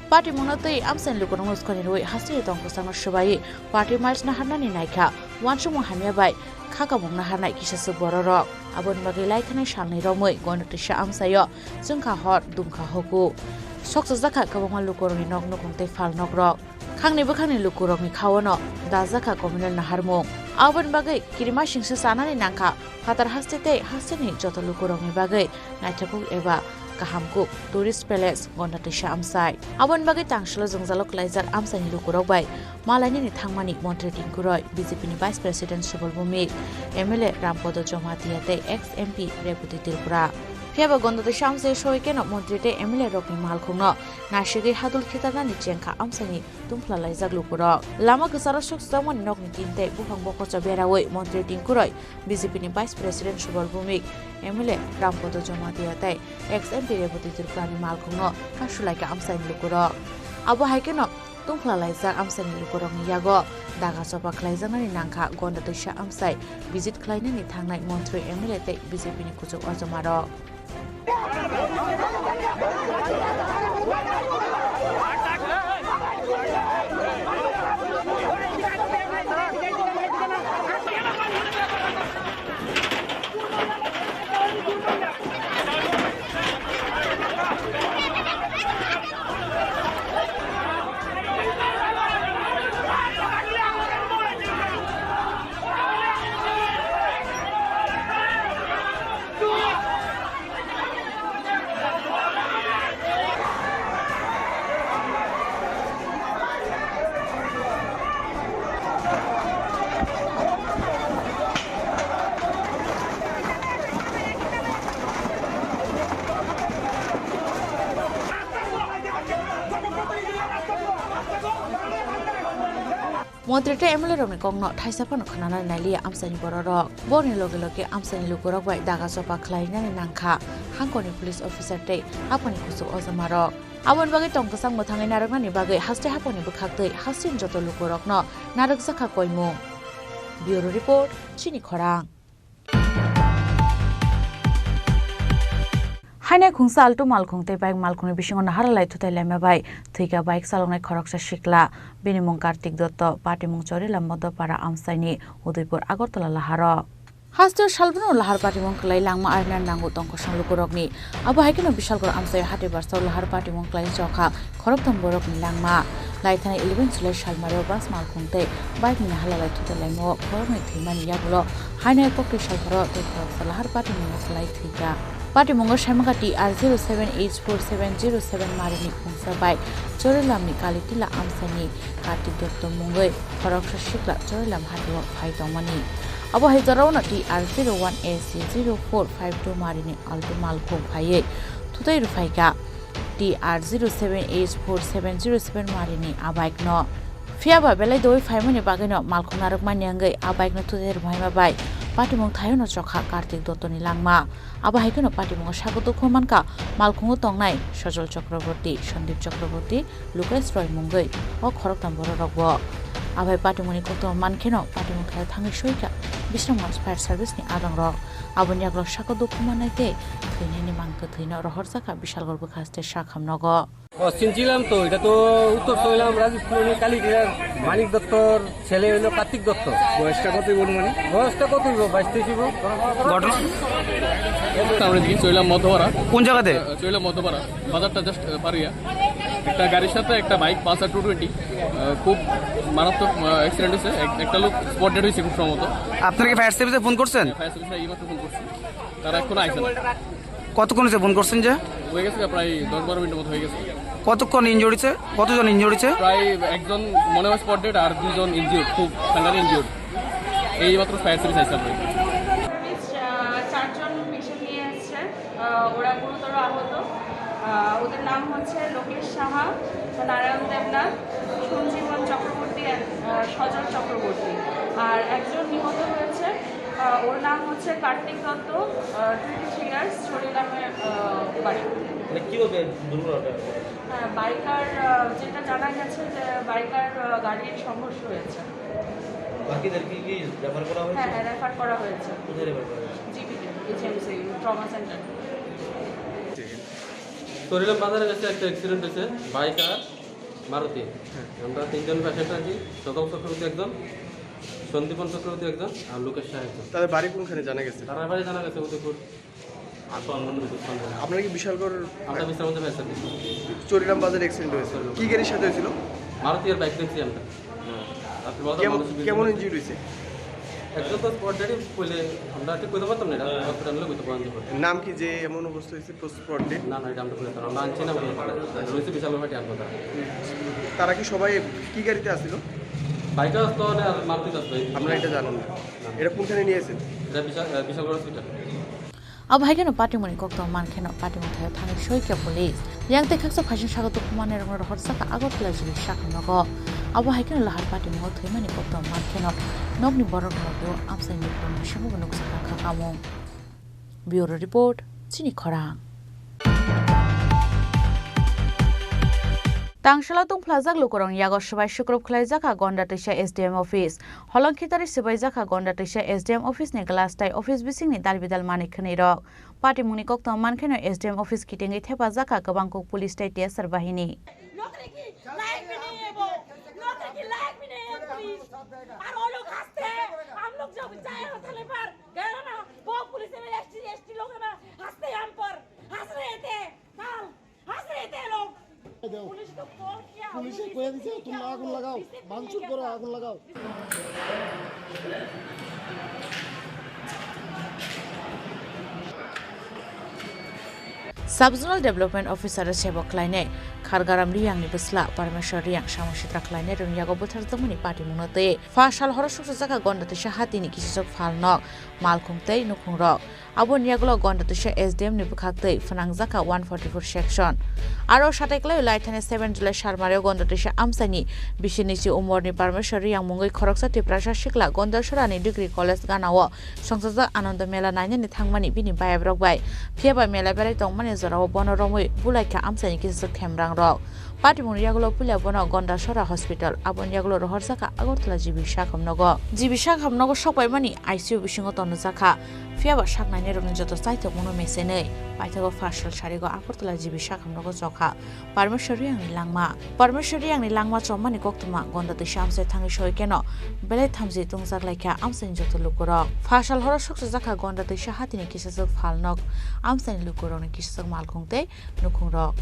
Patimungno twi amchaini lukurokno swkangni rwi hasteni tong kwchangno swbaiwi party miles naharnani naikha. Uansukmung hamya bai kha kabung naharnai kisaswk bororok. Aboni bagwi laithani salni romwi Gonda twisa amchaio chwngkha hor, dumkha hoku. Sokchajak kha kwbangma lukurokni nok nukhung tei phalnokrok. Khangni bwkhakni lukurokni khaono dajak kha communal naharmung. Aboni bagwi kirima singsa chanani nangkha phatar haste tei hasteni joto lukurokni bagwi naithokuk eba kahamkuk tourist palace Gonda twisa amchai. Aboni bagwi tangsalo jwngjalo khlaijak amchaini lukurok bai malainani thangmani Montri Tinku Roy, B J P ni Vice President Subal Bhumik, M L A Rampodo Jamatia tei ex M P Reboti Tripura. Phiya ba Gonda tei Samsai soi keno montri tei M L A rokni malkhungno nasigwi hadul khitarnani chengkha amsaini tungphla laijak lukurok. Lama kwcharo suk swchangmani nokni tin tei buphang bokocho beraui montri Tinku Roy, B J P ni Vice President Subal Bhumik, M L A Rampodo Jamatia tei ex M P Rebati Tripurani malkhungno kasulaikha amsaini lukurok. Abo hai kheno tungphla laijak amsaini lukurokni yago daga choba khlaijaknani nangkha Gonda twisa amsai visit khlainani thangnai montri, M L A tei B J P ni kuchuk ojomarok. Montri tei M L A rokni kokno thaisa phano khwnanani nailiya amchaini bororok. Borokni loge loge amchaini lukurok bai daga choba khlainani nangkha hangkorni police officer tei haphangni kuchuk ojomarok. Aboni bagwi tong kwchang mwthangwi narwknani bagwi haste haphangni bwkhaktwi hasteni joto lukurokno narwkjakha koimung. Bureau Report, Chini Khorang. Hainai khungsa Alto malkhung tei bike malkhungni bisingo naharalai thutai laima bai thwikha bike chaloknai khoroksa sikla. Bini mung Kartik Dotto, patimung Chorilam Modopara amchaini Udaipur Agartala laharo. Hasteo salbrumno lahar patimung kwlai langma arina nango tongkosong lukurokni. Abo hai kheno Bishalgarh amchaio hati barsao lahar patimung kwlai chokha khoroktham borokni langma. Laithani eleven July salmario bus malkhung tei bike ni naharalai thutai laimao khoroknwi thwimani yagulo hainai koktwi salpharo tei khoroksa lahar patimung kwlai thwikha. Patimungo saimangkha T R zero seven H four seven zero seven marini khungsa bike Chorilamni Kalitila amchaini Kartik Dotto mungwi khoroksa sikla Chorilam hatio phai tongmani. Abo hai jorao no T R zero one S C zero four five two marini Alto malkhung phaiwi thutai rwphaikha T R zero seven H four seven zero seven marini a bike no. Phiya ba belai doi phaimani bagwino malkhung narwkmani wngwi a bike no thutai rwphaima bai patimung thaio no chokha Kartik Dotto ni langma. Abo hai kheno patimungo sago dukhu mankha malkhungo tongnai Sajal Chakraborty, Sandeep Chakraborty, Lukesh Roy mungwi o khoroktham bororokbo. Abo hai patimungni koktwma mankheno patimung thaio thangwi soikha Bisramganj Fire Service ni adongrok. Aboni yagulo sago dukhu mannai tei thwinaini mang kwthwino rohorjakha Bishalgarh bwkha haste Sakham nogo. ও, চিনছিলাম তো, এটা তো উত্তর সইলাম রাজীব কলোনি কালী টিলার মানিক দত্তর ছেলে হইলো কার্তিক দত্ত। বয়সটা কত হইব? মানে বয়সটা কত হইব? বাইশ তেইশ হইব। ঘটনা? আমরা এদিকে চইলাম মধ্যপাড়া। কোন জায়গাতে? আহ, চইলাম মধ্যপাড়া, বাজারটা জাস্ট পারিয়া একটা গাড়ির সাথে একটা বাইক পালসার টু টোয়েন্টি খুব মারাত্মক অ্যাক্সিডেন্ট হয়েছে। এক- একটা লোক স্পট ডেড হয়েছে খুব সম্ভবত। আপনারা কি ফায়ার সার্ভিসে ফোন করছেন? ফায়ার সার্ভিসে এইমাত্র ফোন করছি, তারা এখনো আইসে না। কতক্ষণ হয়েছে ফোন করছেন যে? হয়ে গেছে প্রায় দশ বারো মিনিটের মতো হয়ে গেছে। কতক্ষণ ইনজুরি হয়েছে? কতজন ইনজুরি হয়েছে? প্রায় একজন মনে হয় স্পট ডেড আর দুজন ইনজিউর্ড, খুব সাংঘাতিক ইনজিউর্ড। এই মাত্র ফায়ার সার্ভিস আইসে আপনার। পুলিশ, আহ, চারজন পেশেন্ট নিয়ে এসছে। আহ, ওরা গুরুতর আহত। আহ, ওদের নাম হচ্ছে লোকেশ সাহা, নারায়ণ দেবনাথ, সঞ্জীবন চক্রবর্তী, আহ, সজল চক্রবর্তী। আর একজন নিহত হয়েছে। আহ, ওর নাম হচ্ছে কার্তিক দত্ত, আহ, টোয়েন্টি থ্রি ইয়ার্স, চরিলামে, আহ, বাড়ি। মানে, কিভাবে দুর্ঘটনাটা? হ্যাঁ, বাইকার, আহ, যেটা জানা গেছে যে বাইকার, আহ, গাড়ির সংঘর্ষ হয়েছে। বাকিদের কি, কি রেফার করা হয়েছে? হ্যাঁ, হ্যাঁ, রেফার করা হয়েছে। কোথায় রেফার করা হয়েছে? জিবিতে, এইচএমসি ট্রমা সেন্টার। চরিলাম বাজারে গেছে একটা অ্যাক্সিডেন্ট হয়েছে, বাইক আর মারুতি। আমরা তিনজন পেশেন্ট আছি, সজল চক্রবর্তী একজন, সন্দীপন চক্রবর্তী একজন, আর লোকেশ শাহ একজন। তাদের বাড়ি কোনখানে জানা গেছে? তারা বাড়ি জানা গেছে উদয়পুর। আপনারা কি বিশালগড়? আমরা বিশ্রামতে পেয়েছি। চরিলাম বাজারে অ্যাক্সিডেন্ট হয়েছে। কি গাড়ির সাথে হয়েছিল? মারুতি আর বাইক দেখছি আমরা। তারপরে বলতে কেমন, মানুষ কেমন ইনজিউরি হয়েছে? একজন তো স্পট ডেডই বলে, আমরা ঠিক কইতে পারতাম না এটা, হসপিটালে কইতে পারতাম না। নাম কি যে এমন অবস্থা হয়েছে, স্পট ডেড? না, না, এটা আমরা কইতে পারতাম না। আমরা আনছি না, বলে, রয়েছে বিশালগড় পার্টি আনবো তারা। তারা কি সবাই কি গাড়িতে আসছিল? বাইকে আসতো না, আর মারুতি আসতো। আমরা এটা জানি না। না। এটা কোনখানে নিয়ে এসেছেন? এটা বিশাল, আহ, Bishalgarh hospital. Abo hai kheno patimungni koktwma mankheno patimung thaio thangwi soikha police. Yang tei khaksa phaising sago tukhumani rokno rohorjakha Agartala G B sakhamnogo. Abo hai kheno lahar patimungo thwimani koktwma mankheno nokni borok rokno amchaini bukhukni bisingo nukjakha kha kamung. Bureau Report, Chini Khorang. Tangsalo tungphlajak lukurokni yago swbai sukrup khlaijak kha Gonda Twisa S D M office. Holong khitari swbaijak kha Gonda Twisa S D M office ni glass tei office bisingni dalbidal manwi khwnwi rok. Patimungni koktwma mankheno S D M office kitingwi thepajak kha kwbang kuk police tei T S R bahini. नौकरी की लायक भी नहीं है वो, नौकरी की लायक भी नहीं है पुलिस। और वो लोग हंसते हैं, हम लोग जब जाए हो थाने पर, गए हो ना, वो पुलिस में एसटी, एसटी लोग है ना, हंसते हैं हम पर, हंस रहे थे, कल हंस रहे थे लोग। पुलिस को कॉल किया, पुलिस को कह दीजिए, तुम आग लगाओ, भांगचूर करो, आग लगाओ। Sub Zonal Development Officer o sebo khlainai Khargaram Riyang ni bwsla Parmeshwar Riyang samung sitra khlainai rwng yago bwtharjakmani patimungno twi pha sal horo suksa jakha Gonda Twisa hatini kisijak phalnok, malkhung tei nukhung rok. Aboni yagulo Gonda Twisa S D M ni bwkhak twi phnangjakha one forty-four section. Aro satai kwlai laithani seven July Sarmari o Gonda Twisa amchaini bisi nisi umorni Parmeshwar Riyang mungwi khoroksa Tiprasa sikla Gonda Sorani Degree College ganao songchajak Anando Mela nainani thangmani bini bayabrok bai. Phiya ba mela berai tongmani jorao bono romwi bulaikha amchaini kisijak themrangrok. Patimungni yagulo puila bono Gonda Sora Hospital, aboni yagulo rohorjakha Agartala G B sakhamnogo. G B sakhamnogo sokpaimani I C U bisingo tonjakha. Phiya ba saknainai rokni joto chaithokmungno mesenwi paithago pha sal sarigo Agartala G B sakhamnogo chokha Parmeshwar Riyangni langma. Parmeshwar Riyangni langma chommani koktwma Gonda Twisa amchai thangwi soikeno belai thamchi tungjak laikha amchaini joto lukurok. Pha sal horo suksa jakha Gonda Twisa hatini kisijak phalnok amchaini lukurokni kisijak malkhung tei nukhungrok.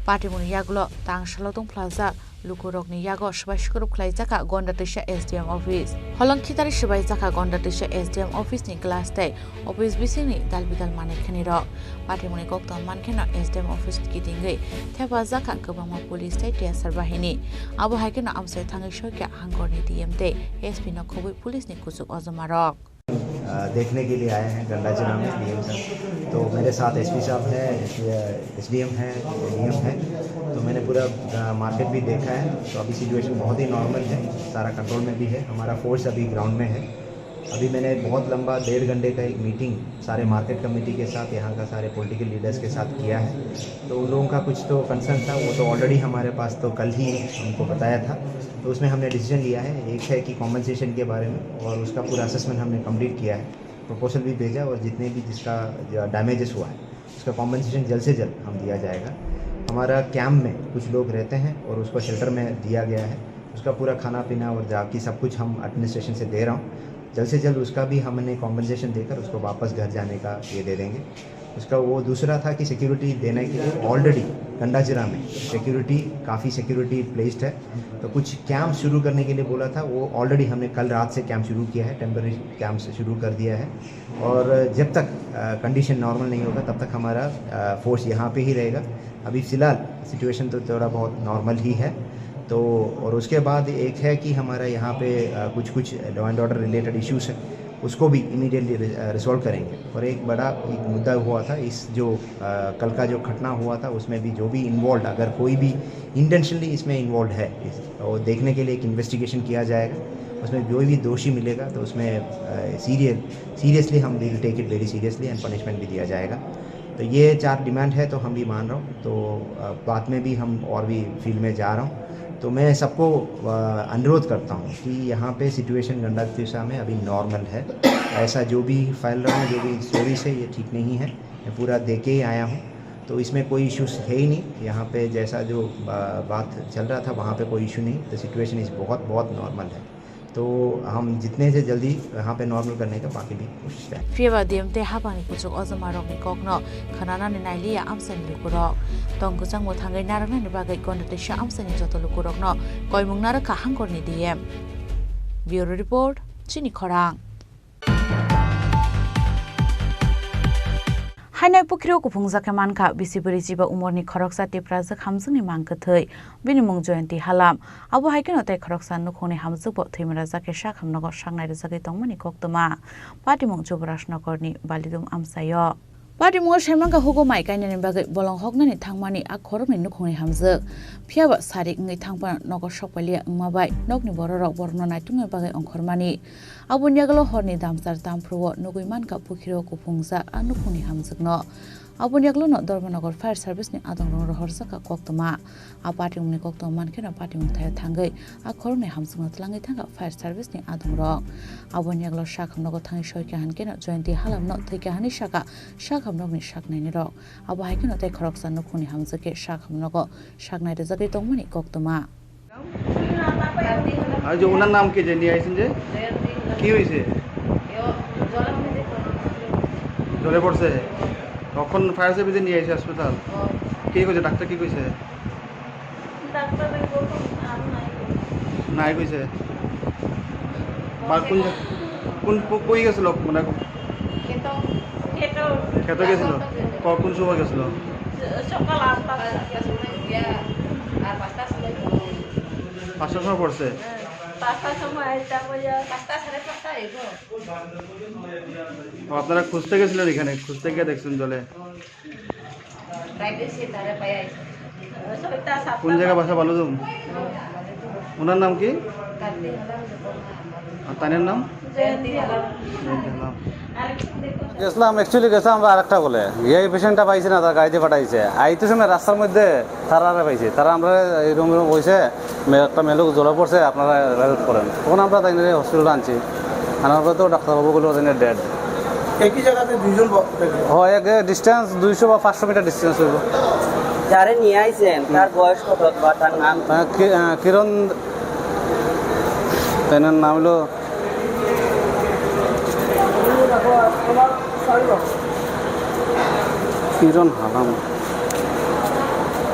Patimungni yagulo tangsalo tungphlajak lukurokni yago swbai sukrup khlaijakha Gonda Twisa S D M office. Holong khitari swbaijakha Gonda Twisa S D M office ni glass tei office bisingni dalbidal manwi khwnwi rok. Patimungni koktwma mankheno S D M office kitingwi thepajakha kwbangma police tei T S R bahini. Abo hai kheno amchai thangwi soikha hangkorni D M tei S P no khobwi police ni kuchuk ojomarok. अ, देखने के लिए आए हैं गंडाचिरा में डीएम साहब। तो मेरे साथ एसपी साहब हैं, एसडीएम हैं, डीएम हैं। तो मैंने पूरा, अ, मार्केट भी देखा है। तो अभी सिचुएशन बहुत ही नॉर्मल है, सारा कंट्रोल में भी है। हमारा फोर्स अभी ग्राउंड में है। अभी मैंने बहुत लंबा डेढ़ घंटे का एक मीटिंग सारे मार्केट कमेटी के साथ, यहाँ का सारे पॉलिटिकल लीडर्स के साथ किया है। तो उन लोगों का कुछ तो कंसर्न था, वो तो ऑलरेडी हमारे पास तो कल ही उनको बताया था। तो उसमें हमने डिसीजन लिया है, एक है कि कॉम्पनसेशन के बारे में, और उसका पूरा असेसमेंट हमने कंप्लीट किया है, प्रपोजल भी भेजा, और जितने भी जिसका जो डैमेजेस हुआ है उसका कॉम्पनसेशन जल्द से जल्द हम दिया जाएगा। हमारा कैंप में कुछ लोग रहते हैं और उसको शेल्टर में दिया गया है, उसका पूरा खाना पीना और बाकी सब कुछ हम एडमिनिस्ट्रेशन से दे रहा हूँ। जल्द से जल्द उसका भी हमने कॉम्पनसेशन देकर उसको वापस घर जाने का ये दे देंगे। उसका वो दूसरा था कि सिक्योरिटी देने के लिए ऑलरेडी गंडाचिरा में सिक्योरिटी, काफ़ी सिक्योरिटी प्लेस्ड है। तो कुछ कैंप शुरू करने के लिए बोला था, वो ऑलरेडी हमने कल रात से कैंप शुरू किया है, टेम्परेरी कैंप से शुरू कर दिया है। और जब तक, अ, कंडीशन नॉर्मल नहीं होगा, तब तक हमारा, अ, फोर्स यहाँ पे ही रहेगा। अभी फ़िलहाल सिचुएशन तो थोड़ा बहुत नॉर्मल ही है। तो और उसके बाद एक है कि हमारा यहाँ पे, अ, कुछ कुछ law and order related issues हैं, उसको भी इमीडिएटली रि-, अ, रिजॉल्व करेंगे। और एक बड़ा एक मुद्दा हुआ था, इस जो, अ, कल का जो घटना हुआ था, उसमें भी जो भी इन्वॉल्व, अगर कोई भी इंटेंशनली इसमें इन्वॉल्व है, इस, वो देखने के लिए एक इन्वेस्टिगेशन किया जाएगा। उसमें जो भी दोषी मिलेगा तो उसमें, अ, सीरियस सीरियसली हम, we will take it very seriously and punishment भी दिया जाएगा। तो ये चार डिमांड है तो हम भी मान रहा हूँ। तो, अ, बाद में भी हम और भी फील्ड में जा रहा हूँ। तो मैं सबको, अ, अनुरोध करता हूँ कि यहाँ पे सिचुएशन गंडा तिरसा में अभी नॉर्मल है। ऐसा जो भी फैल रहा है, जो भी स्टोरीज है, ये ठीक नहीं है। मैं पूरा देख के ही आया हूँ, तो इसमें कोई इश्यूज है ही नहीं। यहाँ पे जैसा जो, अ, बात चल रहा था, वहाँ पे कोई इशू नहीं। The situation is बहुत, बहुत नॉर्मल है। तो हम जितने से जल्दी यहाँ पे नॉर्मल करने का बाकी भी कोशिश करें। Phiya ba D M tei hapangni kuchuk ojomarokni kokno khwnanani nailiya amchaini lukurok. Tong kwchangmo thangwi narwknani bagwi Gonda Twisa amchaini joto lukurokno koimung narwkha hangkorni D M. Bureau Report, Chini Khorang. Hainai pukhirok kuphungjak khe mankha, bisi bwrwi chiba umorni khoroksa Tiprajwk hamjwkni mang kwthwi, bini mung Joyonti Halam. Abo hai kheno tei khoroksa nukhungni hamjwkbo thwimrajak khe sak hamnogo saknai rwjagwi tongmani koktwma. Patimung Jubrajnagarni Balidum amchaio. Patimungo saimanka hugo mai kainani bagwi bolong hoknani thangmani a khorokni nukhungni hamjwk. Phiyaba sarik wngwi thangphano nogo sokpailia wngma bai nokni bororok borokno naitungni bagwi ongkhormani. Aboni yagulo horni damchar tamphruo nugwi mankha pukhiro kuphungjak a nukhungni hamjwkno. Aboni yagulono Dharmanagar Fire Service ni adongrok rohorjakha koktwma. A patimungni koktwma mankheno patimung thaio thangwi a khoroknwi hamjwkno twlangwi thangkha fire service ni adongrok. Aboni yagulo sakhamnogo thangwi soikha hinkeno Jayanti Halamno thwikha hwnwi sakha, sakhamnokni saknainirok. Abo hai kheno tei khoroksa nukhungni hamjwk khe sakhamnogo saknai rwjagwi tongmani koktwma. আর যে ওনার নাম কি যে নিয়ে আইছেন যে? কি হয়েছে? জলে পড়ছে? কখন ফায়ার সার্ভিসে নিয়ে আইছে হসপিটাল? কি কইছে ডাক্তার, কি কইছে? ডাক্তারে বলতো আর নাই। নাই কইছে। বা কোন, কোন, কো-, কই গেছিল? মানে খেতো। খেতো। খেতো গেছিল? ক-, কোন সময় গেছিল? সকাল আটটা। আর পাঁচটার সময় পড়ছে? হ্যাঁ, পাঁচটার সময়, তারপরে পাঁচটা, সাড়ে পাঁচটা এগো। ও, আপনারা খুঁজতে গেছিলেন এখানে? খুঁজতে গিয়ে দেখছেন জলে? কোন জায়গা বাসা? বালুদুম। ওনার নাম কি? আর তাইনের নাম? জয়ন্তী হালাম। গেছিলাম, actually গেছিলাম আমরা আরেকটা বলে। এই পেশেন্টটা পাইছি না, তার গাড়িতে পাঠাইছে। আইতে সময় রাস্তার মধ্যে তারারে পাইছি। তারা আমরা এই রুমে রুম বইছে, মে-, একটা মেয়ে লোক জ্বলে পড়ছে, আপনারা হেল্প করেন। তখন আমরা তাই হসপিটালে আনছি। আনার পরে তো ডাক্তারবাবু বললো ওদের ডেড। একই জায়গাতে দুইজন ব-, হয়, এক ডিস্টেন্স দুইশো বা পাঁচশো মিটার ডিস্টেন্স হইব। যারে নিয়ে আইছেন, তার বয়স কত বা তার নাম? আহ, কি-, আহ, কিরণ, তাই নাম হলো কিরণ হালাম,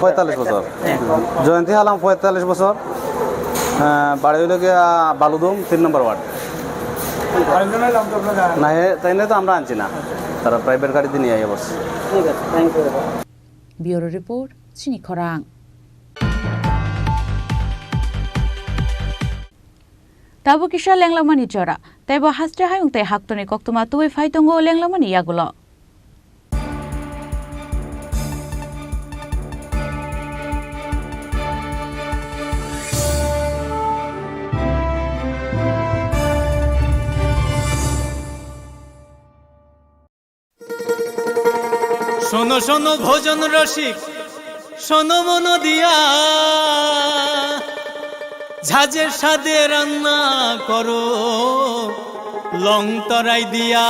পঁয়তাল্লিশ বছর। জয়ন্তী হালাম, পঁয়তাল্লিশ বছর। আহ, বাড়ি হইল গিয়া বালুদুম, তিন নম্বর ওয়ার্ড। আরেকজনের নাম তো আপনারা জানেন? না, হে, তাই নিয়ে তো আমরা আনছি না, তারা প্রাইভেট গাড়িতে নিয়ে আইয়া বসছে। ঠিক আছে, thank you. Bureau report, Chini Khorang. Tabuk kisa lenglamani jora, teibo haste hayung tei haktorni koktwma tubui phai tongo lenglamani yagulo. শোনো শোনো ভোজন রসিক, শোনো মন দিয়া, ঝাঁঝের স্বাদে রান্না করো লং তরাই দিয়া।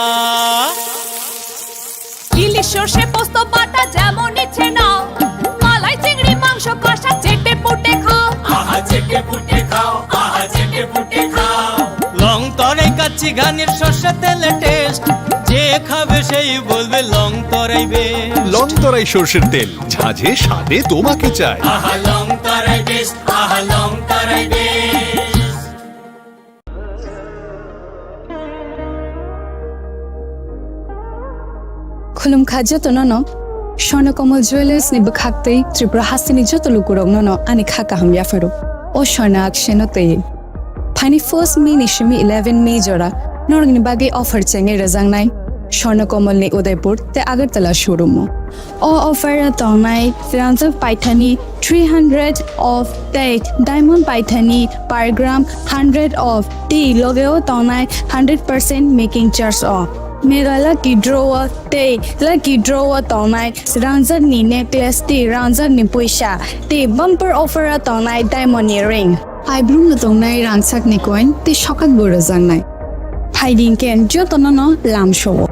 ইলিশ সর্ষে পোস্ত বাটা যেমন ইচ্ছে নাও, মালাই চিংড়ি মাংস কষা চেটে পুটে খাও। আহা চেটে পুটে খাও, আহা চেটে পুটে খাও। লং তরাই কাচ্চি ঘানির সর্ষে তেলে টেস্ট, যে খাবে সেই বলবে লং তরাই বেস্ট। লং তরাই সর্ষের তেল, ঝাঁঝে স্বাদে তোমাকে চাই। আহা লং তরাই বেস্ট, আহা লং তরাই best. Khulumkha jotono no, Swarna Kamal Jewellers ni bwkhak tei Tripura hasteni joto lukurokno no ani kha kaham yapharo. O Swarna Akshay no twi. Phaini first May ni simi eleven May jora norokni bagwi offer chengwi rwjaknai Swarna Kamal ni Udaipur tei Agartala showroom o. O offer o tongnai rangjak paithani three hundred off tei diamond paithani per gram hundred off tei loge o tongnai hundred percent making charge o. Mega lucky draw o tei lucky draw o tongnai rangjak ni necklace tei rangjak ni puisa tei bumper offer o tongnai diamond ni ring. Paibrumno tongnai rangchakni coin tei sokakbo rwjaknai. Phaidi hwnkhe jotono no lamsao.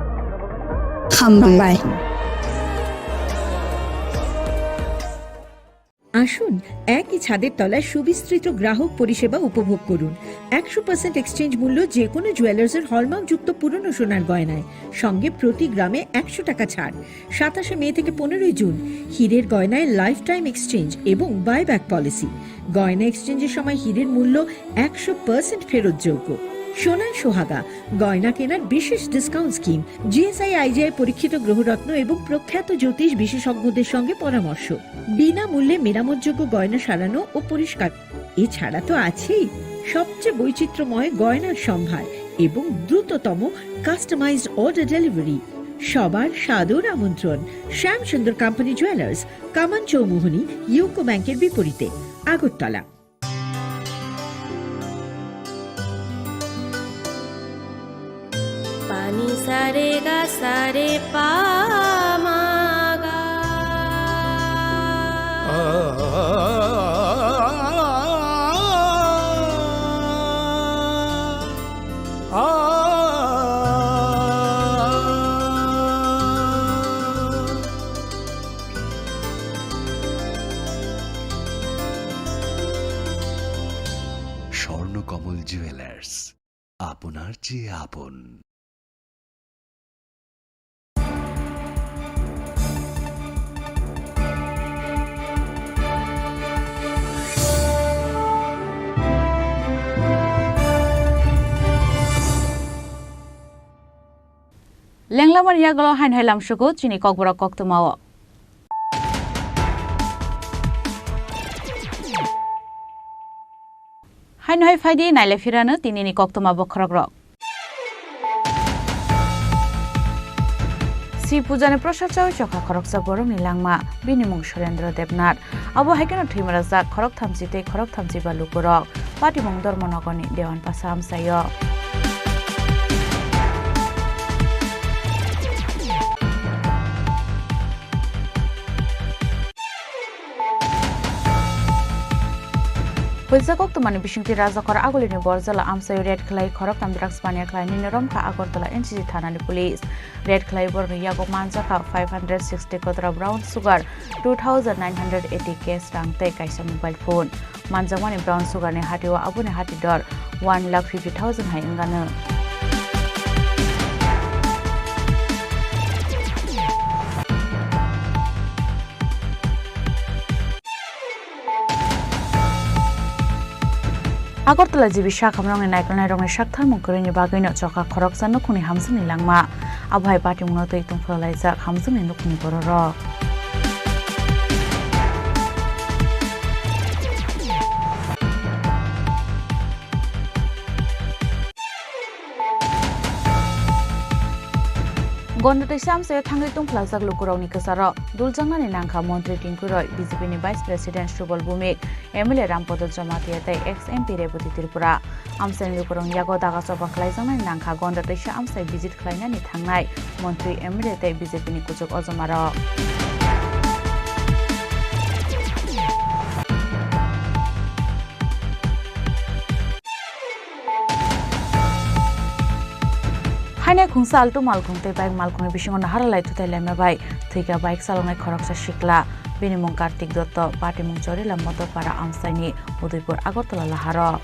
Hambai. আসুন, একই ছাদের তলায় সুবিস্তৃত গ্রাহক পরিষেবা উপভোগ করুন। একশো পার্সেন্ট এক্সচেঞ্জ মূল্য যে কোনো জুয়েলার্সের হলমার্কযুক্ত পুরনো সোনার গয়নায়, সঙ্গে প্রতি গ্রামে একশো টাকা ছাড়। সাতাশে মে থেকে পনেরোই জুন, হীরের গয়নায় লাইফ টাইম এক্সচেঞ্জ এবং বাইব্যাক পলিসি। গয়না এক্সচেঞ্জের সময় হীরের মূল্য একশো পার্সেন্ট ফেরতযোগ্য। সোনার সোহাগা, গয়না কেনার বিশেষ ডিসকাউন্ট স্কিম, জিএসআই আইজিআই পরীক্ষিত গ্রহরত্ন এবং প্রখ্যাত জ্যোতিষ বিশেষজ্ঞদের সঙ্গে পরামর্শ, বিনামূল্যে মেরামতযোগ্য গয়না সারানো ও পরিষ্কার। এছাড়া তো আছেই সবচেয়ে বৈচিত্র্যময় গয়নার সম্ভার এবং দ্রুততম কাস্টমাইজড অর্ডার ডেলিভারি। সবার সাদর আমন্ত্রণ শ্যামসুন্দর কোম্পানি জুয়েলার্স, কামান চৌমুহনী, ইউকো ব্যাংকের বিপরীতে, Agartala. Pani sare ga sare pa ma ga. Swarnakamal jewellers, আপনার চেয়ে আপন। Lenglamani yagulo haino hai lamsugo chini kokborok koktwmao. Haino hai phaidi naile phirano tinini koktwma bokhorokrok. Sri Pujani prosar chawi chokha khoroksa borokni langma, bini mung Surendra Debnath. Abo hai kheno thwimarajak khorok thamchi tei khorok thamchi ba lukurok. Patimung Dharmanagarni Dewan Pasa amchaio. Phuilsa koktwmani bisingtwi Rajakhor Agulini Borjala amchaio raid khlai khoroktham drugs mania khlainani romkha Agartala N C C thanani police. Raid khlai borokni yago manjakha five hundred sixty kotra brown sugar, two thousand nine hundred eighty cash rang tei kaisa mobile phone. Manjakmani brown sugar ni hatio aboni hati dor one lakh fifty thousand hai wngano. Agartala G B sakhamrokni naikolnairokni saktharmung kwrwini bagwino chokha khoroksa nukhungni hamjakni langma. Abo hai patimungno twi tongphalaijak hamjakni nukhungni bororok. Gonda twi samsaya thangwi tongphlajak lukurokni kwcharo duljaknani nangkha Montri Tinku Roy, B J P ni Vice President Subal Bhumik, M L A Rampada Jamatia tei ex M P Rebati Tripura. Amchaini lukurokni yago daga choba khlaijaknani nangkha Gonda twisa amchai visit khlainani thangnai montri, M L A tei B J P ni kuchuk ojomarok. Haino khungsa altu malkhung tei bike malkhungni bisingo naharalai thutai laima bai thwikha bike chaloknai khoroksa sikla. Bini mung Kartik Dotto, patimung Chorila Modopara amchaini Udaipur Agartala laharo.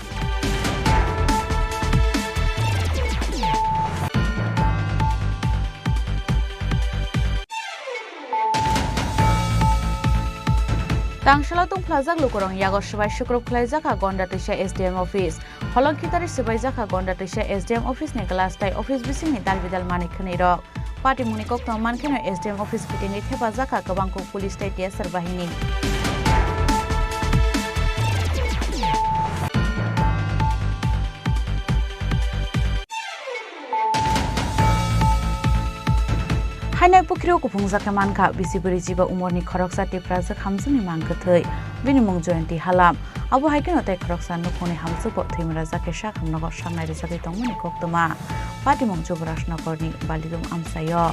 Tangsalo tongphlajak lukurokni yago swbai sukrub khlaijakha Gonda twisa S D M office. Holong khitari swbaijakha Gonda twisa S D M office ni glass tei office bisingni dalbidal manwi khwnwi rok. Patimungni koktwma mankheno S D M office kitingwi thepajakha kwbangkuk police tei T S R bahini. Haino pukhirwi kuphungjak khe mankha bisi bwrwi chiba umorni khoroksa Tiprajwk hamjakni mang kwthwi. Bini mung Joyonti Halam. Abo hai kheno tei khoroksa nukhungni hamjakbo thwimarajak khe sakhamnogo saknai rwjagwi tongmani koktwma. Patimung Jubrajnagarni Balidum amchaio.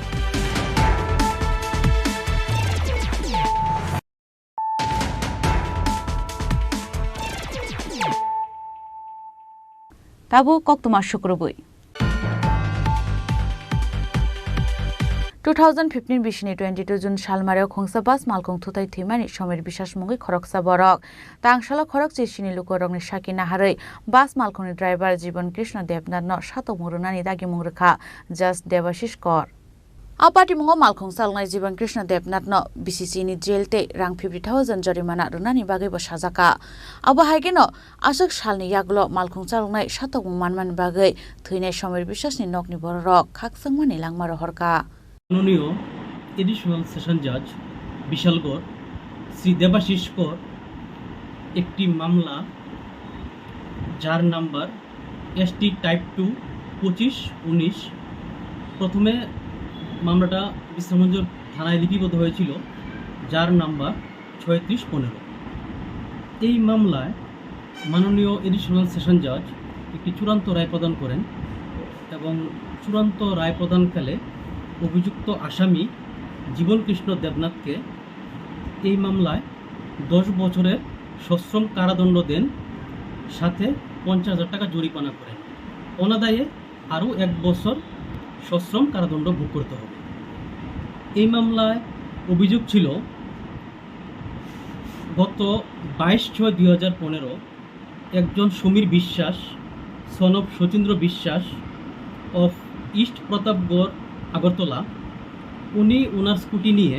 Tabuk koktwma sukrubwi. Two thousand fifteen bisini twenty-two June salmario khungsa bus malkhung thutai thwimani Somir Biswas mungwi khoroksa borok. Tangsalo khorokchi sini lukurokni saki naharwi bus malkhungni driver Jiban Krishna Debnathno satokmung rwnani dagimung rwkha Judge Debashish Kor. A patimungo malkhung chaloknai Jiban Krishna Debnathno B C C ni jail tei rang fifty thousand jorimana rwnani bagwibo sajakha. Abo hai kheno aswk salni yagulo malkhung chaloknai satokmung manmani bagwi thwinai Somir Biswasni nokni bororok khakchangmani langma rohorkha. মাননীয় additional session জাজ বিশালগড় শ্রী দেবাশিস কর একটি মামলা, যার number ST type two পঁচিশ উনিশ, প্রথমে মামলাটা বিশ্রামগঞ্জ থানায় লিপিবদ্ধ হয়েছিল, যার নাম্বার ছয়ত্রিশ পনেরো। এই মামলায় মাননীয় অ্যাডিশনাল সেশন জাজ একটি চূড়ান্ত রায় প্রদান করেন এবং চূড়ান্ত রায় প্রদানকালে অভিযুক্ত আসামি জীবন কৃষ্ণ দেবনাথকে এই মামলায় দশ বছরের সশ্রম কারাদণ্ড দেন, সাথে পঞ্চাশ হাজার টাকা জরিমানা করেন। অনাদায়ে আরও এক বছর সশ্রম কারাদণ্ড ভোগ করতে হবে। এই মামলায় অভিযোগ ছিল, গত বাইশ ছয় দুই হাজার পনেরো একজন সমীর বিশ্বাস, সন অফ শচীন্দ্র বিশ্বাস, অফ ইস্ট প্রতাপগড়, আগরতলা, উনি ওনার স্কুটি নিয়ে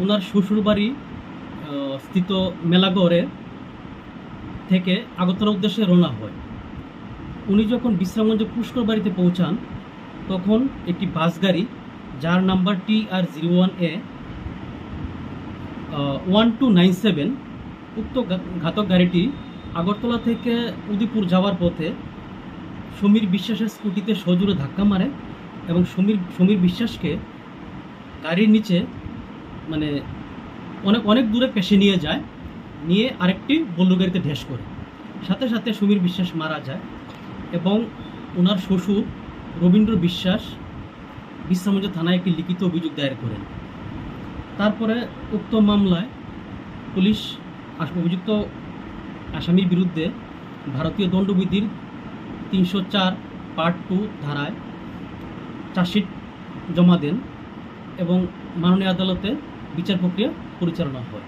ওনার শ্বশুরবাড়ি, আহ, স্থিত মেলাগড়ে থেকে আগরতলার উদ্দেশ্যে রওনা হয়। উনি যখন বিশ্রামগঞ্জ পুষ্কর বাড়িতে পৌঁছান, তখন একটি বাস গাড়ি, যার নাম্বার টি আর জিরো ওয়ান এ ওয়ান টু নাইন সেভেন, উক্ত ঘা-, ঘাতক গাড়িটি আগরতলা থেকে উদয়পুর যাওয়ার পথে সমীর বিশ্বাসের স্কুটিতে সজোরে ধাক্কা মারে এবং সমীর, সমীর বিশ্বাসকে গাড়ির নিচে, মানে, অনেক, অনেক দূরে পেশে নিয়ে যায়, নিয়ে আরেকটি বোলেরো গাড়িতে ঢেস করে। সাথে সাথে সমীর বিশ্বাস মারা যায় এবং ওনার শ্বশুর রবীন্দ্র বিশ্বাস বিশ্রামগঞ্জ থানায় একটি লিখিত অভিযোগ দায়ের করেন। তারপরে উক্ত মামলায় পুলিশ আস-, অভিযুক্ত আসামির বিরুদ্ধে ভারতীয় দণ্ডবিধির তিনশো চার পার্ট টু ধারায় চার্জশিট জমা দেন এবং মাননীয় আদালতে বিচার প্রক্রিয়া পরিচালনা হয়।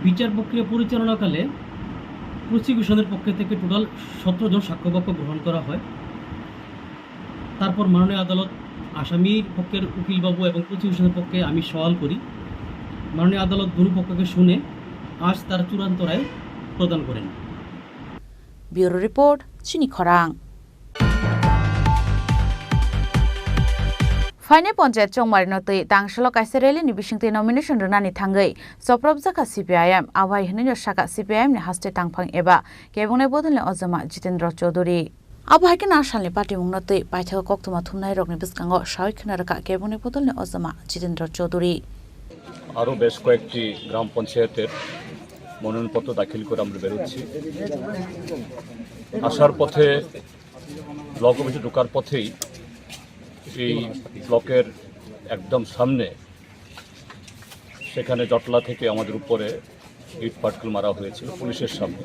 বিচার প্রক্রিয়া পরিচালনাকালে প্রসিকিউশনের পক্ষ থেকে টোটাল সতেরো জন সাক্ষ্যবাক্য গ্রহণ করা হয়। তারপর মাননীয় আদালত আসামির পক্ষের উকিলবাবু এবং প্রসিকিউশনের পক্ষে আমি সওয়াল করি। মাননীয় আদালত দুই পক্ষকে শুনে আজ তার চূড়ান্ত রায় প্রদান করেন। Bureau Report, Chini Khorang. Phainai ponchayat chongmarino twi tangsalo kaisa rally ni bisingtwi nomination rwnani thangwi chopropjak kha C P I M. Abo hai hwnwino sakha C P I M ni haste tangphang eba kebongnai bodolni ojama Jitendra Chaudhary. Abo hai kheno a salni patimungno twi paithago koktwma thumnairokni bwskango sawi khna rwkha kebongnai bodolni ojama Jitendra Chaudhary. আরও বেশ কয়েকটি গ্রাম পঞ্চায়েতের মনোনয়নপত্র দাখিল করে আমরা বেরোচ্ছি। আসার পথে ব্লক অফিসে ঢোকার পথেই এই ব্লকের একদম সামনে সেখানে জটলা থেকে আমাদের উপরে ইট পাটকেল মারা হয়েছিল পুলিশের সামনে।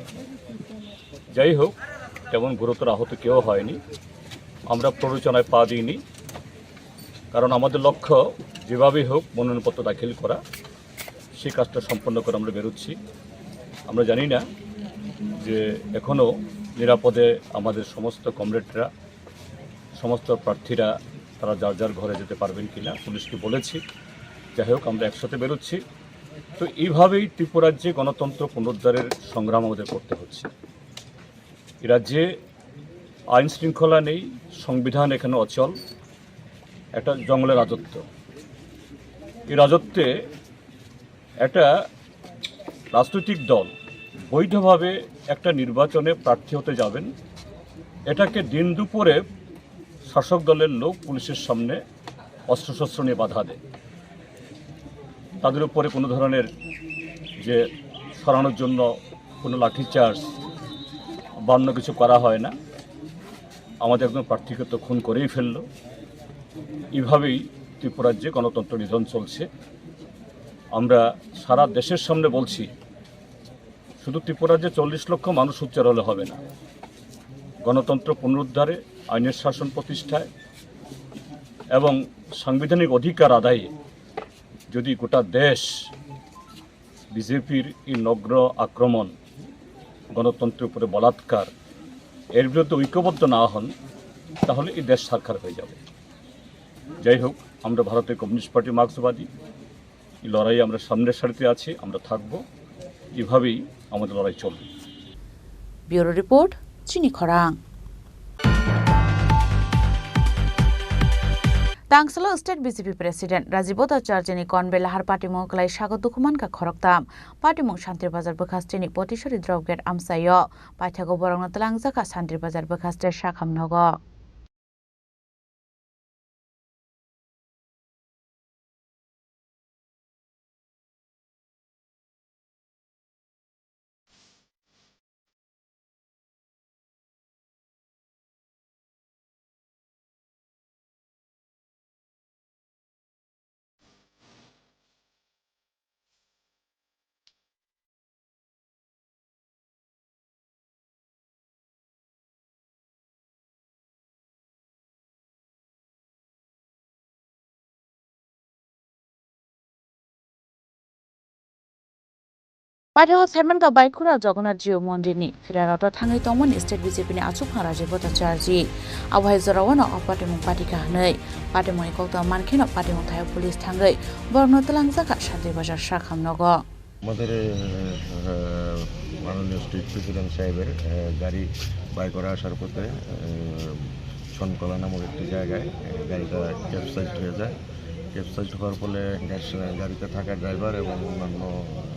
যাই হোক, তেমন গুরুতর আহত কেউ হয়নি। আমরা প্ররোচনায় পা দিইনি, কারণ আমাদের লক্ষ্য যেভাবেই হোক মনোনয়নপত্র দাখিল করা, সেই কাজটা সম্পন্ন করে আমরা বেরোচ্ছি। আমরা জানি না যে এখনও নিরাপদে আমাদের সমস্ত কমরেডরা, সমস্ত প্রার্থীরা তারা যার যার ঘরে যেতে পারবেন কিনা, পুলিশকে বলেছি। যাই হোক, আমরা একসাথে বেরোচ্ছি। তো এইভাবেই ত্রিপুরার যে গণতন্ত্র পুনরুদ্ধারের সংগ্রাম আমাদের করতে হচ্ছে। এই রাজ্যে আইন শৃঙ্খলা নেই, সংবিধান এখানে অচল, একটা জঙ্গলের রাজত্ব। এই রাজত্বে একটা রাজনৈতিক দল বৈধভাবে একটা নির্বাচনে প্রার্থী হতে যাবেন, এটাকে দিন দুপুরে শাসক দলের লোক পুলিশের সামনে অস্ত্রশস্ত্র নিয়ে বাধা দেয়। তাদের উপরে কোনো ধরনের যে সরানোর জন্য কোনো লাঠিচার্জ বা অন্য কিছু করা হয় না। আমাদের একজন প্রার্থীকে তো খুন করেই ফেললো। এইভাবেই ত্রিপুরার যে গণতন্ত্র নিধন চলছে। আমরা সারা দেশের সামনে বলছি, শুধু ত্রিপুরার যে চল্লিশ লক্ষ মানুষ সোচ্চার হলে হবে না। গণতন্ত্র পুনরুদ্ধারে, আইনের শাসন প্রতিষ্ঠায় এবং সাংবিধানিক অধিকার আদায়ে যদি গোটা দেশ বিজেপির এই নগ্ন আক্রমণ, গণতন্ত্রের উপরে বলাৎকার, এর বিরুদ্ধে ঐক্যবদ্ধ না হন, তাহলে এই দেশ ছারখার হয়ে যাবে। যাই হোক, আমরা ভারতের কমিউনিস্ট পার্টি মার্ক্সবাদী, এই লড়াইয়ে আমরা সামনের সারিতে আছি, আমরা থাকব, এভাবেই আমাদের লড়াই চলবে। Bureau Report, Chini Khorang. Tangsalo State B J P President Rajiv Bhattacharya ni Konbel Lahar patimung kwlai sago dukhu mankha khoroktham. Patimung Santri Bazar bwkhaste ni Potisori Drop Gate amchaio. Paithago borokno twlangjakha Santri Bazar bwkhaste sakham nogo. Patio Semenka Baikura Jagannath Jiu Mondirni phirarokno thangwi tongmani state B J P ni achukphang Rajiv Bhattacharjee. Abo hai jorao no o patimung patikha hwnwi patimungni koktwma mankheno patimung thaio police thangwi borokno twlangjakha Shantir Bazar sakham nogo. আমাদের, আহ, আহ, মাননীয় state president সাহেবের, আহ, গাড়ি বাই করা আসার পথে, আহ, ছনকলা নামক একটি জায়গায়, আহ, গাড়িটা ক্যাপসাইজড হয়ে যায়। ক্যাপসাইজড হওয়ার ফলে গাড়ি-, গাড়িতে থাকা ড্রাইভার এবং অন্যান্য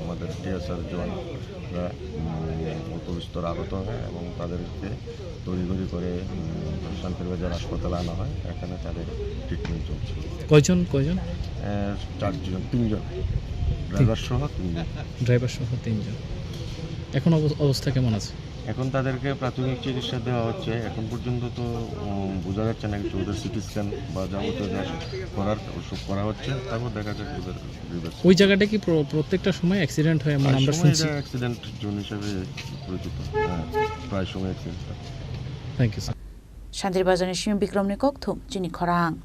আমাদের টিএসআর জওয়ানরা, উম, অল্প বিস্তর আহত হয় এবং তাদেরকে তড়িঘড়ি করে, উম, শান্তিরবাজার হাসপাতালে আনা হয়। এখানে তাদের ট্রিটমেন্ট চলছে। কয়জন, কয়জন? আহ, চারজন, তিনজন। ড্রাইভার সহ তিনজন। ড্রাইভার সহ তিনজন। এখন অবস-, অবস্থা কেমন আছে? এখন তাদেরকে প্রাথমিক চিকিৎসা দেওয়া হচ্ছে। এখন পর্যন্ত তো, উম, বোঝা যাচ্ছে না কিছু। ওদের সিটি স্ক্যান বা যাবতীয় যা করার ওসব করা হচ্ছে। তারপর দেখা যাক ওদের রিভার্স। ওই জায়গাটা কি প্র-, প্রত্যেকটা সময় অ্যাক্সিডেন্ট হয় এমন প্রায় আমরা সময় শুনছি। এটা অ্যাক্সিডেন্ট জোন হিসেবে পরিচিত। হ্যাঁ, প্রায় সময় অ্যাক্সিডেন্ট হয়। Thank you, sir. Shantir Bazar ni simi Bikram ni kokthum chini khorang.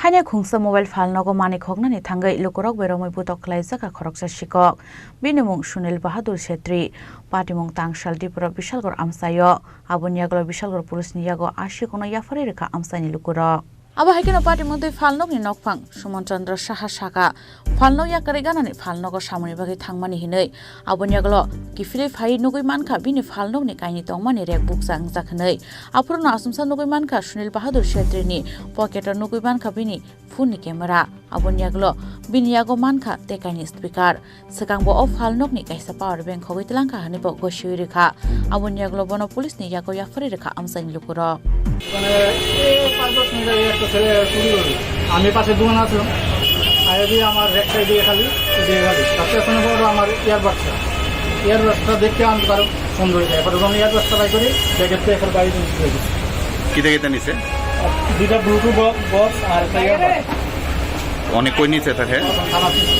Haino khungsa mobile phal nogo manwi khoknani thangwi lukurok bai romwi butok khlaijak kha khoroksa sikok. Bini mung Sunil Bahadur Chetri. Patimung tangsal Dipro Bishalgor amchaio. Aboni yagulo Bishalgor police ni yago a sikokno yapharwi rwkha amchaini lukurok. Abo hai kheno patimung twi phalnokni nokphang Suman Chandra Saha sakha, phalnok yakarwi ganani phalnogo samungni bagwi thangmani hinwi. Aboni yagulo kiphilwi phaiwi nugwi mankha bini phalnokni kainwi tongmani rek bukcha wngjak hinwi. Aphuru no achomsa nugwi mankha Sunil Bahadur Chetri ni pocket o nugwi mankha bini phone ni camera. Aboni yagulo bini yago mankha tei kainwi speaker. Swkang bo o phalnokni kaisa power bank khogwi twlangkha hwnwi bo gosiwi rwkha. Aboni yagulo bono police ni yago yapharwi rwkha amchaini lukurok. মানে, এই পাঁচ দশ মিনিট আগে একটা ছেলে চুরি হলো। আমি পাশে দোকান আছিলাম, আগে দিয়ে আমার রেকটাই দিয়ে খালি, দিয়ে খালি। তার পেছনে পড়লো আমার ইয়ারবাডসটা। ইয়ারবাডসটা দেখতে আমি কারো সন্দেহ হয়ে যায়। এবার যখন ইয়ারবাডসটা বাই করি, ব্যাগের তো এবার বাইরে জিনিস হয়ে গেছে। কিতা কিতা নিছে? দুইটা ব্লুটুথ বক্স, বক্স আর একটা ইয়ারবাডস। অনেক কই নিছে তাকে? থানা থেকে।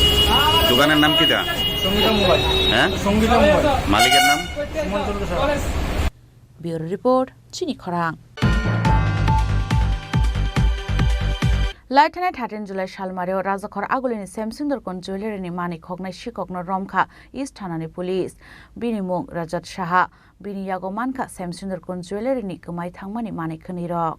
দোকানের নাম কিতা? সঙ্গীতা মোবাইল। হ্যাঁ? সঙ্গীতা মোবাইল। মালিকের নাম? সুমন চন্দ্র Saha. Bureau report, Chini Khorang. Laithani thirteen July salmario Rajakhor Agulini Semsindor Kun Jewellery ni manwi khoknai sikokno romkha East Thanani police. Bini mung Rajat Saha. Bini yago mankha Semsindor Kun Jewellery ni kwmai thangmani manwi khwnwi rok.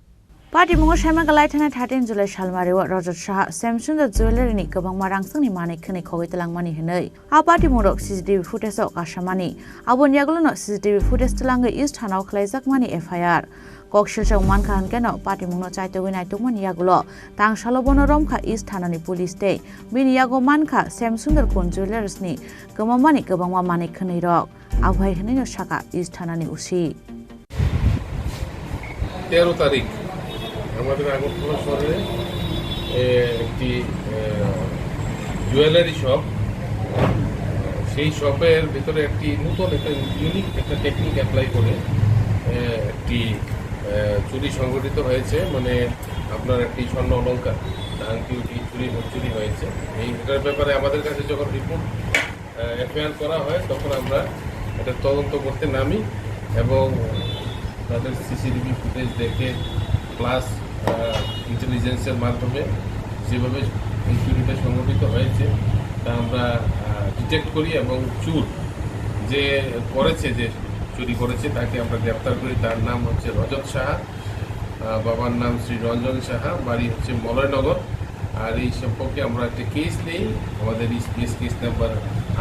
Patimungo saimanka laithani thirteen July salmario Rajat Saha Semsindor Jewellery ni kwbangma rangchakni manwi khwnwi khogwi twlangmani hwnwi. A patimungrok C C T V footage o kasamani. Aboni yagulono C C T V footage twlangwi East Thanao khlaijakmani F I R. Kok silsa wngmankha hwnkhe no patimungno chaitogwi naitukmani yagulo tangsalo bono romkha East Thanani police tei bini yago mankha Semsindor Kun Jewellers ni kwmamani kwbangma manwi khwnwi rok. Abo hai hwnwi no sakha East Thanani O C. তেরো তারিখ আমাদের আগরতলা শহরে, এ, একটি, এ, jewellery shop, সেই শপের ভিতরে একটি নতুন একটা ইউনিক একটা টেকনিক অ্যাপ্লাই করে, এ, একটি, এ, চুরি সংঘটিত হয়েছে। মানে, আপনার একটি স্বর্ণ অলংকার, আংটি উটি চুরি, চুরি হয়েছে। এই, এটার ব্যাপারে আমাদের কাছে যখন রিপোর্ট আহ, এফআইআর করা হয়, তখন আমরা এটা তদন্ত করতে নামি এবং তাদের সিসিটিভি ফুটেজ দেখে প্লাস, আহ, ইন্টেলিজেন্সের মাধ্যমে যেভাবে এই চুরিটা সংঘটিত হয়েছে, তা আমরা, আহ, ডিটেক্ট করি এবং চুর যে করেছে, যে চুরি করেছে, তাকে আমরা গ্রেপ্তার করি। তার নাম হচ্ছে রজত সাহা, আহ, বাবার নাম শ্রী রঞ্জন সাহা, বাড়ি হচ্ছে মলয়নগর। আর এই সম্পর্কে আমরা একটা কেস নেই, আমাদের ইস-, কেস, কেস নাম্বার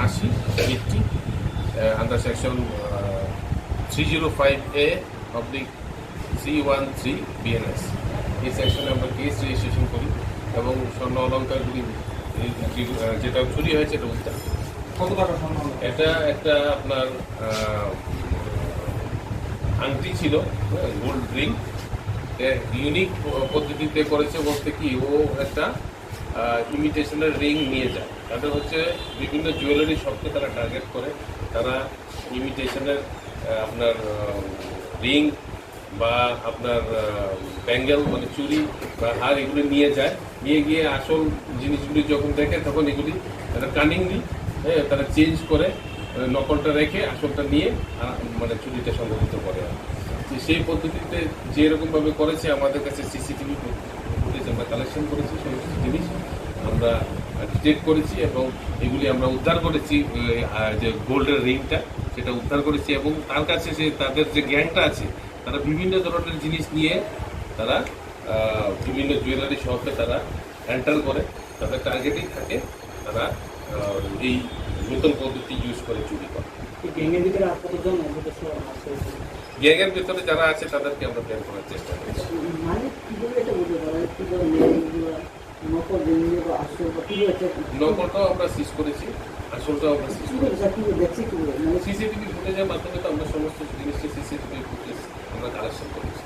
আশি, eighty, ah, under section, ah, three zero five A oblique three one three BNS. এই সেকশনে আমরা কেস রেজিস্ট্রেশন করি এবং স্বর্ণ অলংকারগুলি, এই যে, আহ, যেটা চুরি হয়েছে, এটা উদ্ধার করি। কত টাকা স্বর্ণ অলংকার? এটা একটা আপনার, আহ, আংটি ছিল, হ্যাঁ, গোল্ড রিং। এ, ইউনিক প-, পদ্ধতিতে করেছে বলতে কি, ও একটা, আহ, ইমিটেশনের রিং নিয়ে যায়। তাদের হচ্ছে বিভিন্ন জুয়েলারি শপকে তারা টার্গেট করে। তারা ইমিটেশনের, আহ, আপনার, আহ, রিং বা আপনার, আহ, ব্যাঙ্গেল, মানে চুড়ি বা হার, এগুলো নিয়ে যায়। নিয়ে গিয়ে আসল জিনিসগুলি যখন দেখে, তখন এগুলি তারা কানিংলি, হ্যাঁ, তারা চেঞ্জ করে, আহ, নকলটা রেখে আসলটা নিয়ে, আহ, মানে চুরিটা সংঘটিত করে। তো সেই পদ্ধতিতে যেরকমভাবে করেছে, আমাদের কাছে সিসিটিভি ফুটেজ আমরা কালেকশন করেছি, সমস্ত জিনিস আমরা, আহ, ডিটেক্ট করেছি এবং এগুলি আমরা উদ্ধার করেছি। ওই, আহ, যে গোল্ডের রিংটা, সেটা উদ্ধার করেছি এবং তার কাছে যে তাদের যে গ্যাংটা আছে, তারা বিভিন্ন ধরনের জিনিস নিয়ে তারা, আহ, বিভিন্ন জুয়েলারি শপে তারা এন্টার করে, তাদের টার্গেটেই থাকে তারা, আহ, এই নতুন পদ্ধতি ইউজ করে চুরি করে। এই গ্যাংয়ের ভিতরে আর কতজন আছে? গ্যাংয়ের ভিতরে যারা আছে, তাদেরকে আমরা বের করার চেষ্টা করছি। মানে, কিভাবে এটা বুঝতে পারা যায়? কিভাবে মেয়েগুলো নকল রিং বা আসল বা কিভাবে এটা নকলটাও আমরা সিজ করেছি, আসলটাও আমরা সিজ করেছি। কিভাবে, স্যার, কিভাবে দেখছে কিভাবে? মানে সিসিটিভি ফুটেজের মাধ্যমে তো আমরা সমস্ত জিনিসটি সিসিটিভি ফুটেজ আমরা কালেকশন করেছি।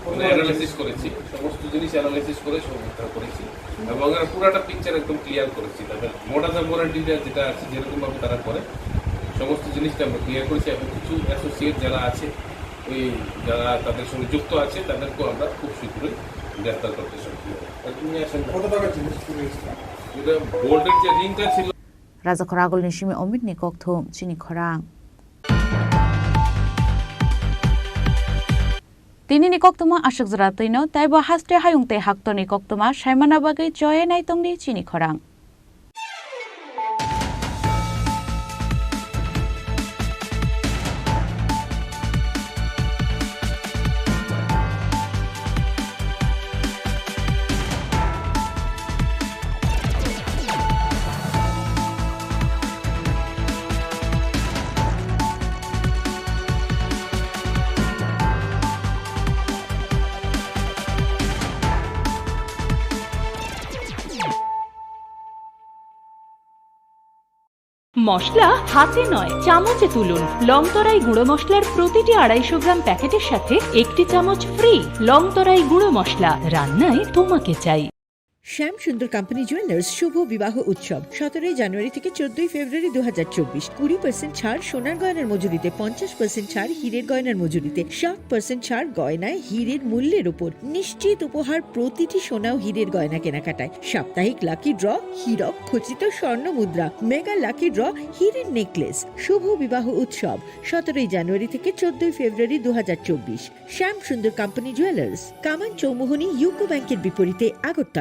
আমরা অ্যানালাইসিস করেছি, সমস্ত জিনিস অ্যানালাইসিস করে সব উদ্ধার করেছি এবং আমরা পুরাটা পিকচার একদম ক্লিয়ার করেছি। তাদের মোডাস অপারেন্ডিটা যেটা আছে, যেরকমভাবে তারা করে, সমস্ত জিনিসটা আমরা ক্লিয়ার করেছি এবং কিছু অ্যাসোসিয়েট যারা আছে, ওই যারা তাদের সঙ্গে যুক্ত আছে, তাদেরকেও আমরা খুব শীঘ্রই গ্রেফতার করতে সক্ষম হব। আর তুমি আসেন না। কত টাকা জিনিস চুরি হয়েছিল? এটা গোল্ডের যে রিংটা ছিল। Rajakhor Agulni simi Omitni kokthum chini khorang. Tinini koktwma aswk jora twino, teibo haste hayung tei haktorni koktwma saimana bagwi choye naitongdi chini khorang. মশলা হাতে নয়, চামচে তুলুন। লংতরাই গুঁড়ো মশলার প্রতিটি আড়াইশো গ্রাম প্যাকেটের সাথে একটি চামচ ফ্রি। লংতরাই গুঁড়ো মশলা, রান্নায় তোমাকে চাই। শ্যাম সুন্দর কোম্পানি জুয়েলার্স শুভ বিবাহ উৎসব সতেরোই জানুয়ারি থেকে চোদ্দই ফেব্রুয়ারি দু হাজার চব্বিশ। কুড়ি পার্সেন্ট ছাড় সোনার গয়নার মজুরিতে, পঞ্চাশ পার্সেন্ট ছাড় হীরের গয়নার মজুরিতে, ষাট পার্সেন্ট ছাড় গয়নায় হীরের মূল্যের উপর। নিশ্চিত উপহার প্রতিটি সোনা ও হীরের গয়না কেনাকাটায়। সাপ্তাহিক লাকি ড্র, হীরক খচিত স্বর্ণ মুদ্রা, মেগা লাকি ড্র, হীরের নেকলেস। শুভ বিবাহ উৎসব সতেরোই জানুয়ারি থেকে চোদ্দই ফেব্রুয়ারি দু হাজার চব্বিশ। শ্যাম সুন্দর কোম্পানি জুয়েলার্স, কামান চৌমুহনী ইউকো ব্যাংকের বিপরীতে, আগরতলা।